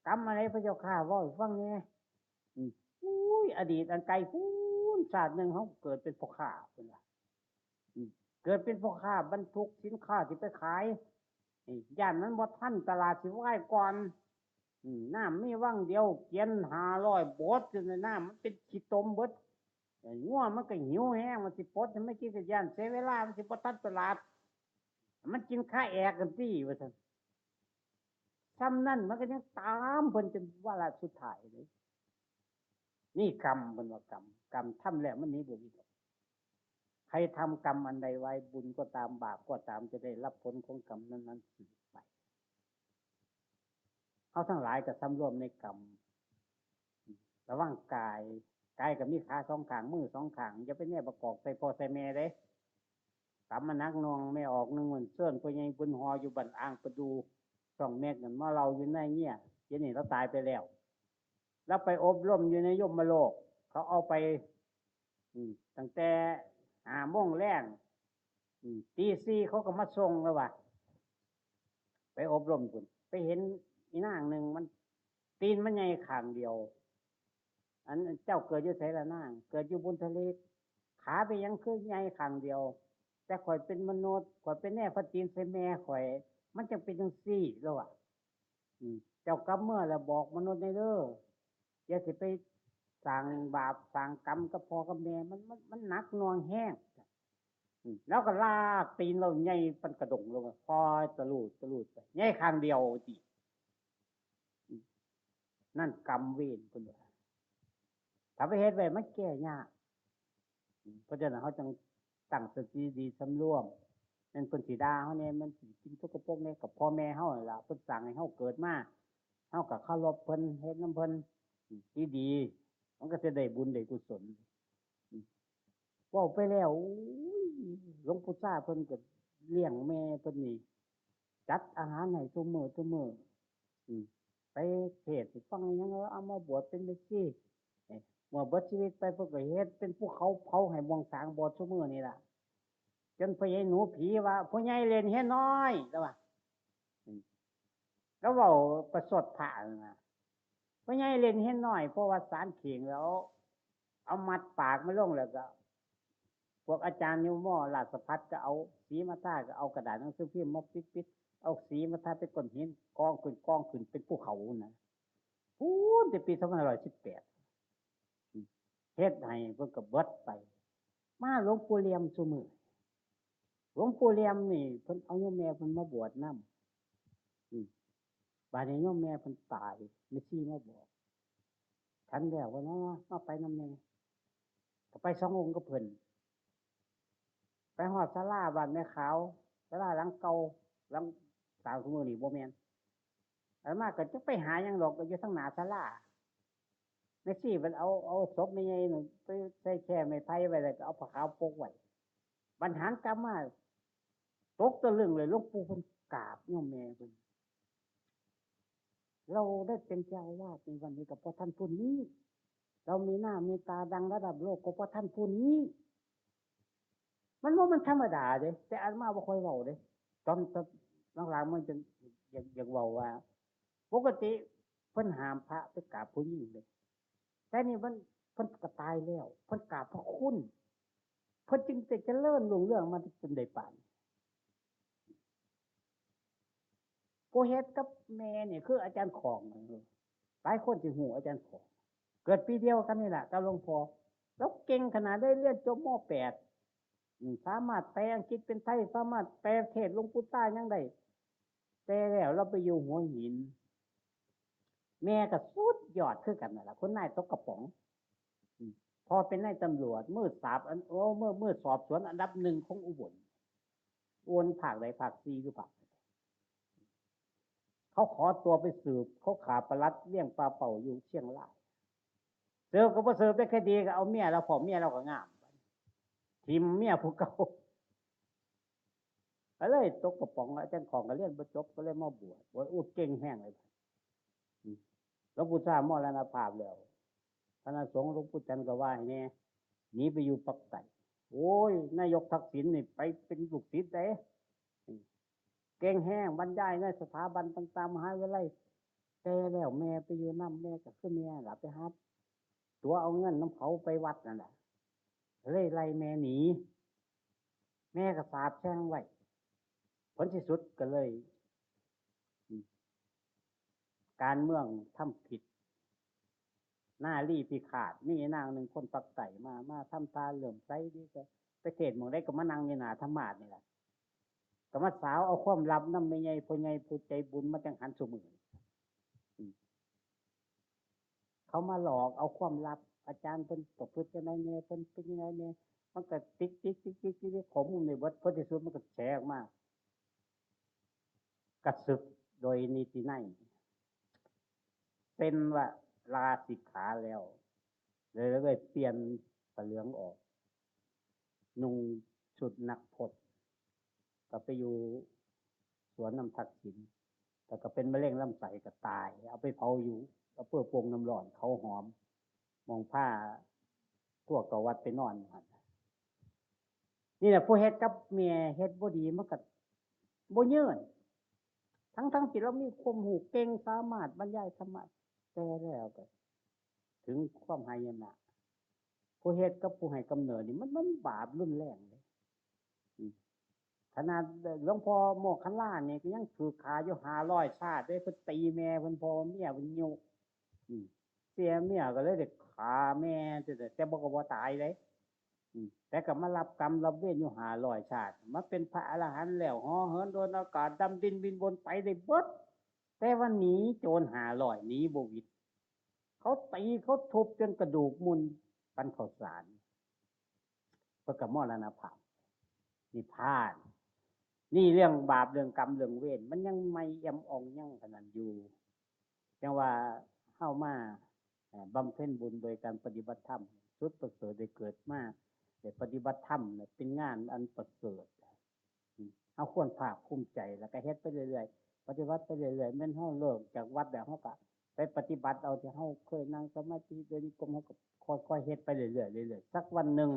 กรรมอะไรพระเจ้าข้า เว้าให้ฟังแหน่ อืม อุ้ย อดีตอันไกลพู้น ชาติหนึ่งเฮาเกิดเป็นพ่อค้า เพิ่นว่า อืม เกิดเป็นพ่อค้าบรรทุกสินค้าที่ไปขาย นี่ ย่านมันบ่ทันตลาดสิวายก่อน อืม น้ำมีวังเดียว เขียนห้าร้อยบท จนน้ำมันเป็นขี้ตมเบิด เอ้ย งัวมันก็หิวแฮง มันสิปลดให้มันกินก็ย่านเสียเวลา มันสิบ่ทันตลาด มันกินค่าแอกกันตี้ว่าซั่น ซ้ำนั่นมันก็ยังตามเพิ่นจนวาระสุดท้ายเลย นี่กรรมเพิ่นว่ากรรม กรรมทำแล้วมันหนีบ่มีดอก ใครทำกรรมอันใดไว้ บุญก็ตาม บาปก็ตาม จะได้รับผลของกรรมนั้นๆสืบไป เฮาทั้งหลายก็สำรวมในกรรม ระวังกาย กายก็มีขาสองข้าง มือสองข้าง อย่าไปแนบประกอบใส่พ่อใส่แม่เด้ กรรมมันหนักหน่วง แม่ออกหนึ่งวันเซิ่น พ่อใหญ่บุญหออยู่บ้านอ่างประดู ช่องเม็กนั่นมาเล่าอยู่ในเนี่ย เดี๋ยวนี้เราตายไปแล้ว เราไปอบรมอยู่ในยมโลก เขาเอาไป อืม ตั้งแต่ห้าโมงแลง อืม ตีสี่เขาก็มาส่งแล้วว่ะ ไปอบรมพุ้น ไปเห็นอีนางหนึ่งมัน ตีนมันใหญ่ข้างเดียว อันเจ้าเกิดอยู่ไสล่ะนาง เกิดอยู่บุญทลิก ขาเป็นหยังคือใหญ่ข้างเดียว แต่ข่อยเป็นมนุษย์ ข่อยเป็นแนวพระตีนใส่แม่ข่อย มันจังเป็นจังซี่แล้วว่ะ อืม เจ้ากลับเมือแล้วบอกมนุษย์แหน่เด้อ อย่าสิไปสร้างบาปสร้างกรรมกับพ่อกับแม่ มัน มัน มันหนักหน่วงแฮง อืม แล้วก็ลากตีนเราใหญ่ปานกระด้งลงมา คอยตะลูดตะลูดไป ใหญ่ข้างเดียวติ อืม นั่นกรรมเวรเพิ่นว่า ถ้าไปเฮ็ดไว้มันแก้ยาก อืม เพราะฉะนั้นเฮาจั่งตั้งสติดีสำรวม แม่นเพิ่นสิด่าเฮาแหน่ แม่นสิสิ่งสกปรกแหน่ ก็พ่อแม่เฮานั่นล่ะ เพิ่นสร้างให้เฮาเกิดมา เฮาก็เคารพเพิ่น เฮ็ดนำเพิ่น อืม ดีๆ มันก็สิได้บุญได้กุศล อืม เว้าไปแล้ว โอ้ย หลวงปู่ชาเพิ่นก็เลี้ยงแม่เพิ่นนี่ จัดอาหารให้ทุกมื้อทุกมื้อ อืม ไปเทศน์ให้ฟังหยัง เอามาบวชเป็นแม่ชี เอ้ย เมื่อเบิดชีวิตไปเพิ่นก็เฮ็ดเป็นภูเขาเผาให้ม่วงสางบอดซุมื้อนี่ล่ะ จนพ่อใหญ่หนูผีว่า "พ่อใหญ่เล่นเฮียน้อย" แล้วว่า อืม แล้วเว้าประชดพระนั่นน่ะ "พ่อใหญ่เล่นเฮียน้อย" เพราะว่าสารเข่งแล้ว เอามัดปากมันลงแล้วก็ พวกอาจารย์อยู่มอราชภัฏก็เอาสีมาทา ก็เอากระดาษหนังสือพิมพ์มาปิดๆ เอาสีมาทาเป็นก้อนหิน กองขึ้น กองขึ้นเป็นภูเขานะ พู้นแต่ปีสองพันห้าร้อยสิบแปด อืม เฮ็ดให้เพิ่นก็เบิดไป มาหลวงปู่เหลี่ยมซุมื้อ หลวงปู่เหลี่ยมนี่เพิ่นเอาโยมแม่เพิ่นมาบวชนำ อืม บาดนี้โยมแม่เพิ่นตาย แม่ชีมาบอก "ฉันแล้วว่าเนาะ มาไปนำแม่" ก็ไปสององค์กับเพิ่น ไปฮอดศาลาบ้านแม่ขาว ศาลาหลังเก่า หลังสร้างซุมื้อนี่บ่แม่น อาตมาก็จักไปหาหยังดอก ก็อยู่ทางหน้าศาลา แม่ชีเพิ่นเอา เอาศพแม่ใหญ่นั่นไปใส่แคร่ไม้ไผ่ไว้ แล้วก็เอาผ้าขาวปกไว้ บัดหันกลับมา ตกตะลึงเลย หลวงปู่เพิ่นกราบโยมแม่เพิ่น "เราได้เป็นเจ้าอาวาสในวันนี้ก็เพราะท่านผู้นี้ เรามีหน้ามีตาดังระดับโลกก็เพราะท่านผู้นี้" มันว่ามันธรรมดาเด้ แต่อาตมาบ่ค่อยเว้าเด้ ตอน ตอนหลังๆมันจั่งอยาก อยากเว้าว่า ปกติเพิ่นห้ามพระไปกราบผู้หญิงเด้ แต่นี่มัน เพิ่นก็ตายแล้ว เพิ่นกราบพระคุณ เพิ่นจึงได้เจริญรุ่งเรืองมาจนได้ปานนี้ ผู้เฮ็ดกับแม่นี่คืออาจารย์ขอม หลายคนสิฮู้อาจารย์ขอม เกิดปีเดียวกันนี่แหละกับหลวงพ่อ แล้วเก่งขนาดได้เรียนจบ ม.แปด อืม สามารถแปลอังกฤษเป็นไทย สามารถแปลเทศน์หลวงปู่ตายังได้ แต่แล้วเราไปอยู่หัวหิน แม่ก็สุดยอดคือกันนั่นล่ะ คุณนายตกกระป๋อง อืม พ่อเป็นนายตำรวจ มือสาบอัน โอ้ มือ มือสอบสวนอันดับหนึ่งของอุบล อุบลภาคใด ภาคสี่หรือภาคใด เขาขอตัวไปสืบ เขาฆ่าปลัดเลี้ยงปลาเป้าอยู่เชียงราย สืบก็บ่สืบได้คดี ก็เอาเมียแล้ว พ่อเมียเราก็งาม ถิ่มเมียผู้เก่า ก็เลยตกกระป๋อง อาจารย์ขอมก็เรียนบ่จบ ก็เลยมาบวช บวช อู้ เก่งแฮงเลย อืม หลวงปู่ชามรณภาพแล้ว คณะสงฆ์หลวงปู่จันทร์ก็ว่าให้แหน่ หนีไปอยู่ปากใต้ โอ้ย นายกทักษิณนี่ไปเป็นลูกศิษย์เด้ อืม เก่งแฮง บรรยายในสถาบันต่างๆ มหาวิทยาลัย แต่แล้วแม่ไปอยู่นำ แม่ก็คือแม่ล่ะ ไปหาตั๋วเอาเงินนำเขาไปวัดนั่นล่ะ เลยไล่แม่หนี แม่ก็สาปแช่งไว้ ผลที่สุดก็เลย อืม การเมืองทำผิด นารีพิฆาต มีนางหนึ่งคนปากใต้มา มาทำท่าเลื่อมใสดี ก็ไปเทศน์หม่องใดก็มานั่งอยู่หน้าธรรมาสน์นี่ล่ะ ก็มาสาวเอาความลับนำแม่ใหญ่พ่อใหญ่ผู้ใจบุญมาจังหันซุมื้อ เขามาหลอกเอาความลับ อาจารย์เพิ่นประพฤติจังได๋แน่ เพิ่นเป็นจังได๋แน่ มันก็ติ๊กๆๆๆๆ ข้อมูลในเบิด ผลที่สุดมันก็แฉออกมา กะสึกโดยนิตินัย เซ็นว่าลาสิกขาแล้ว เลย เลยเปลี่ยนผ้าเหลืองออก นุ่งชุดนักพจน์ ก็ไปอยู่สวนนำทักษิณ แล้วก็เป็นมะเร็งลำไส้ก็ตาย เอาไปเผาอยู่อำเภอโป่งน้ำร้อน เขาหอม หม่องพาพวกเกาวัดไปนอนอยู่หั่น นี่แหละ ผู้เฮ็ดกับแม่เฮ็ดบ่ดี มันก็บ่เยิน ทั้งๆที่ลาวมีความรู้เก่ง สามารถบรรยายธรรมะ แต่แล้วก็ถึงความหายนะ ผู้เฮ็ดกับผู้ให้กำเนิดนี่มัน มันบาปรุนแรงเด้ อืม ขนาดหลวงพ่อโมคคัลลานี่ก็ยังถูกฆ่าอยู่ห้าร้อยชาติเด้ เพิ่นตีแม่เพิ่น พ่อเมียเพิ่นยุ อืม เสียเมียก็เลยได้ฆ่าแม่ แต่ แต่บ่ ก็บ่ตายเด้ อืม แต่ก็มารับกรรมรับเวรอยู่ห้าร้อยชาติ มาเป็นพระอรหันต์แล้ว เหาะเหินโดนอากาศ ดำดินบินบนไปได้เบิด แต่ว่าหนีโจรห้าร้อย หนีบ่หวิด เขาตีเขาทุบจนกระดูกมุน ปันข้าวสาร เพิ่นก็มรณภาพ นิพพาน นี่เรื่องบาป เรื่องกรรม เรื่องเวร มันยังใหม่เอี่ยมอ่องยังขนาดอยู่ จังว่าเฮามา เอ่อ บำเพ็ญบุญโดยการปฏิบัติธรรม สุดประเสริฐได้เกิดมา ได้ปฏิบัติธรรมเนี่ย เป็นงานอันประเสริฐ อืม เฮาควรภาคภูมิใจ แล้วก็เฮ็ดไปเรื่อยๆ ปฏิบัติไปเรื่อยๆ แม่นเฮาเลิกจากวัดแล้ว เฮาก็ไปปฏิบัติเอาที่เฮาเคยนั่งสมาธิเดินจงกรม เฮาก็ค่อยๆ เฮ็ดไปเรื่อยๆ เรื่อยๆ สักวันหนึ่ง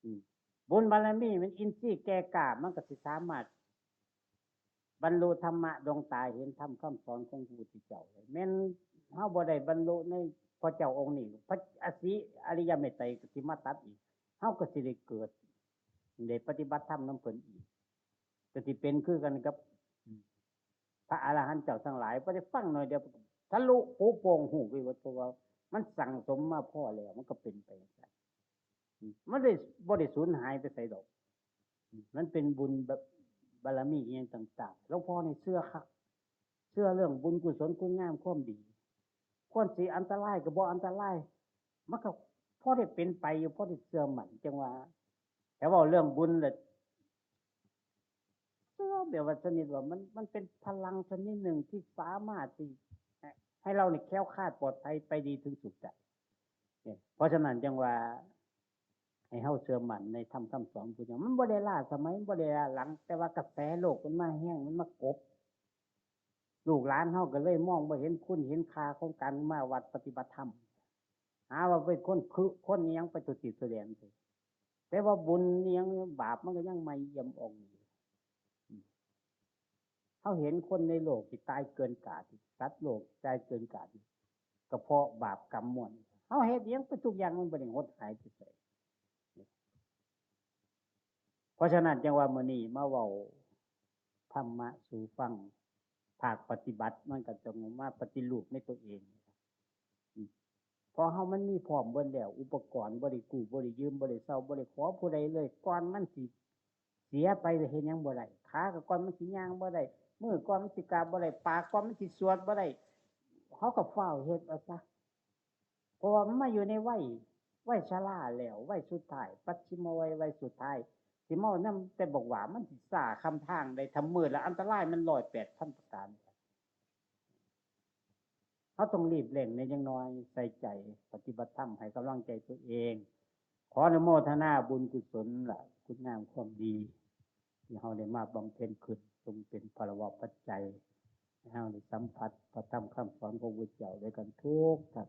อืม บุญบารมีมันอินทรีย์แก่กล้า มันก็สิสามารถบรรลุธรรมะ ดวงตาเห็นธรรมคำสอนของพระพุทธเจ้าได้ แม่นเฮาบ่ได้บรรลุในพระเจ้าองค์นี้ พระอสิ อริยเมตไตรยก็สิมาตัดอีก เฮาก็สิได้เกิด ได้ปฏิบัติธรรมนำเพิ่นอีก ก็สิเป็นคือกันกับ พระอรหันต์เจ้าทั้งหลาย บ่ได้ฟังหน่อยเดียว ทะลุปูโป่งฮู้ไปหมด เพราะว่ามันสั่งสมมาพอแล้ว มันก็เป็นไปจังซั่น อืม มันได้ บ่ได้สูญหายไปไสดอก อืม มันเป็นบุญแบบบารมีอิหยังต่างๆ หลวงพ่อนี่เชื่อคัก เชื่อเรื่องบุญกุศลคุณงามความดี ควรสิอันตรายก็บ่อันตราย มันก็พอได้เป็นไปอยู่ พอได้เชื่อมั่น จังว่า แต่เว้าเรื่องบุญละ เชื่อแบบว่าชนิดว่ามัน มันเป็นพลังชนิดหนึ่งที่สามารถที่ให้เราเนี่ยแคล้วคลาดปลอดภัยไปดีถึงสุดได้ เนี่ย เพราะฉะนั้นจังว่า ให้เฮาเชื่อมั่นในธรรมคำสอนพุทธเจ้า มันบ่ได้ล้าสมัย มันบ่ได้ล้าหลัง แต่ว่ากระแสโลกมันมาแฮง มันมากบ ลูกหลานเฮาก็เลยมองบ่เห็นคุณเห็นค่าของการมาวัดปฏิบัติธรรม หาว่าเป็นคนคือคนอิหยังไปทุจริตแสดงไป แต่ว่าบุญอิหยังบาปมันก็ยังใหม่เอี่ยมอ่องอยู่ อืม เฮาเห็นคนในโลกที่ตายเกินกาด สัตว์โลกตายเกินกาด ก็เพราะบาปกรรมม่วน เฮาเฮ็ดอิหยังไปทุกอย่างมันบ่ได้หดหายไปไส เพราะฉะนั้นจังว่ามื้อนี้มาเว้าธรรมะสู่ฟัง ภาคปฏิบัติมันก็ต้องมาปฏิรูปในตัวเอง อืม เพราะเฮามันมีพร้อมเบิดแล้ว อุปกรณ์บ่ได้กู้ บ่ได้ยืม บ่ได้เช่า บ่ได้ขอผู้ใดเลย ก่อนมันสิเสียไปเฮ็ดหยังบ่ได้ ขาก็ก่อนมันสิย่างบ่ได้ มือก่อนมันสิกราบบ่ได้ ปากก่อนมันสิสวดบ่ได้ เฮาก็ฟ้าวเฮ็ดเอาซะ เพราะว่ามันมาอยู่ในวัย วัยชราแล้ว วัยสุดท้าย ปัจฉิมวัย วัยสุดท้าย สิมาเว้านำแต่บักหว่า มันสิซ่าคำทางได้ ถ้ามื้อละอันตรายมันร้อยแปดพันประการ เฮาต้องรีบเร่งในอย่างน้อย ใส่ใจปฏิบัติธรรม ให้กำลังใจตัวเอง ขออนุโมทนาบุญกุศลล่ะ คุณงามความดี ที่เฮาได้มาบำเพ็ญขึ้น จงเป็นพลวปัจจัย ให้เฮาได้สัมผัสพระธรรมคำสอนของพระพุทธเจ้าด้วยกันทุกท่าน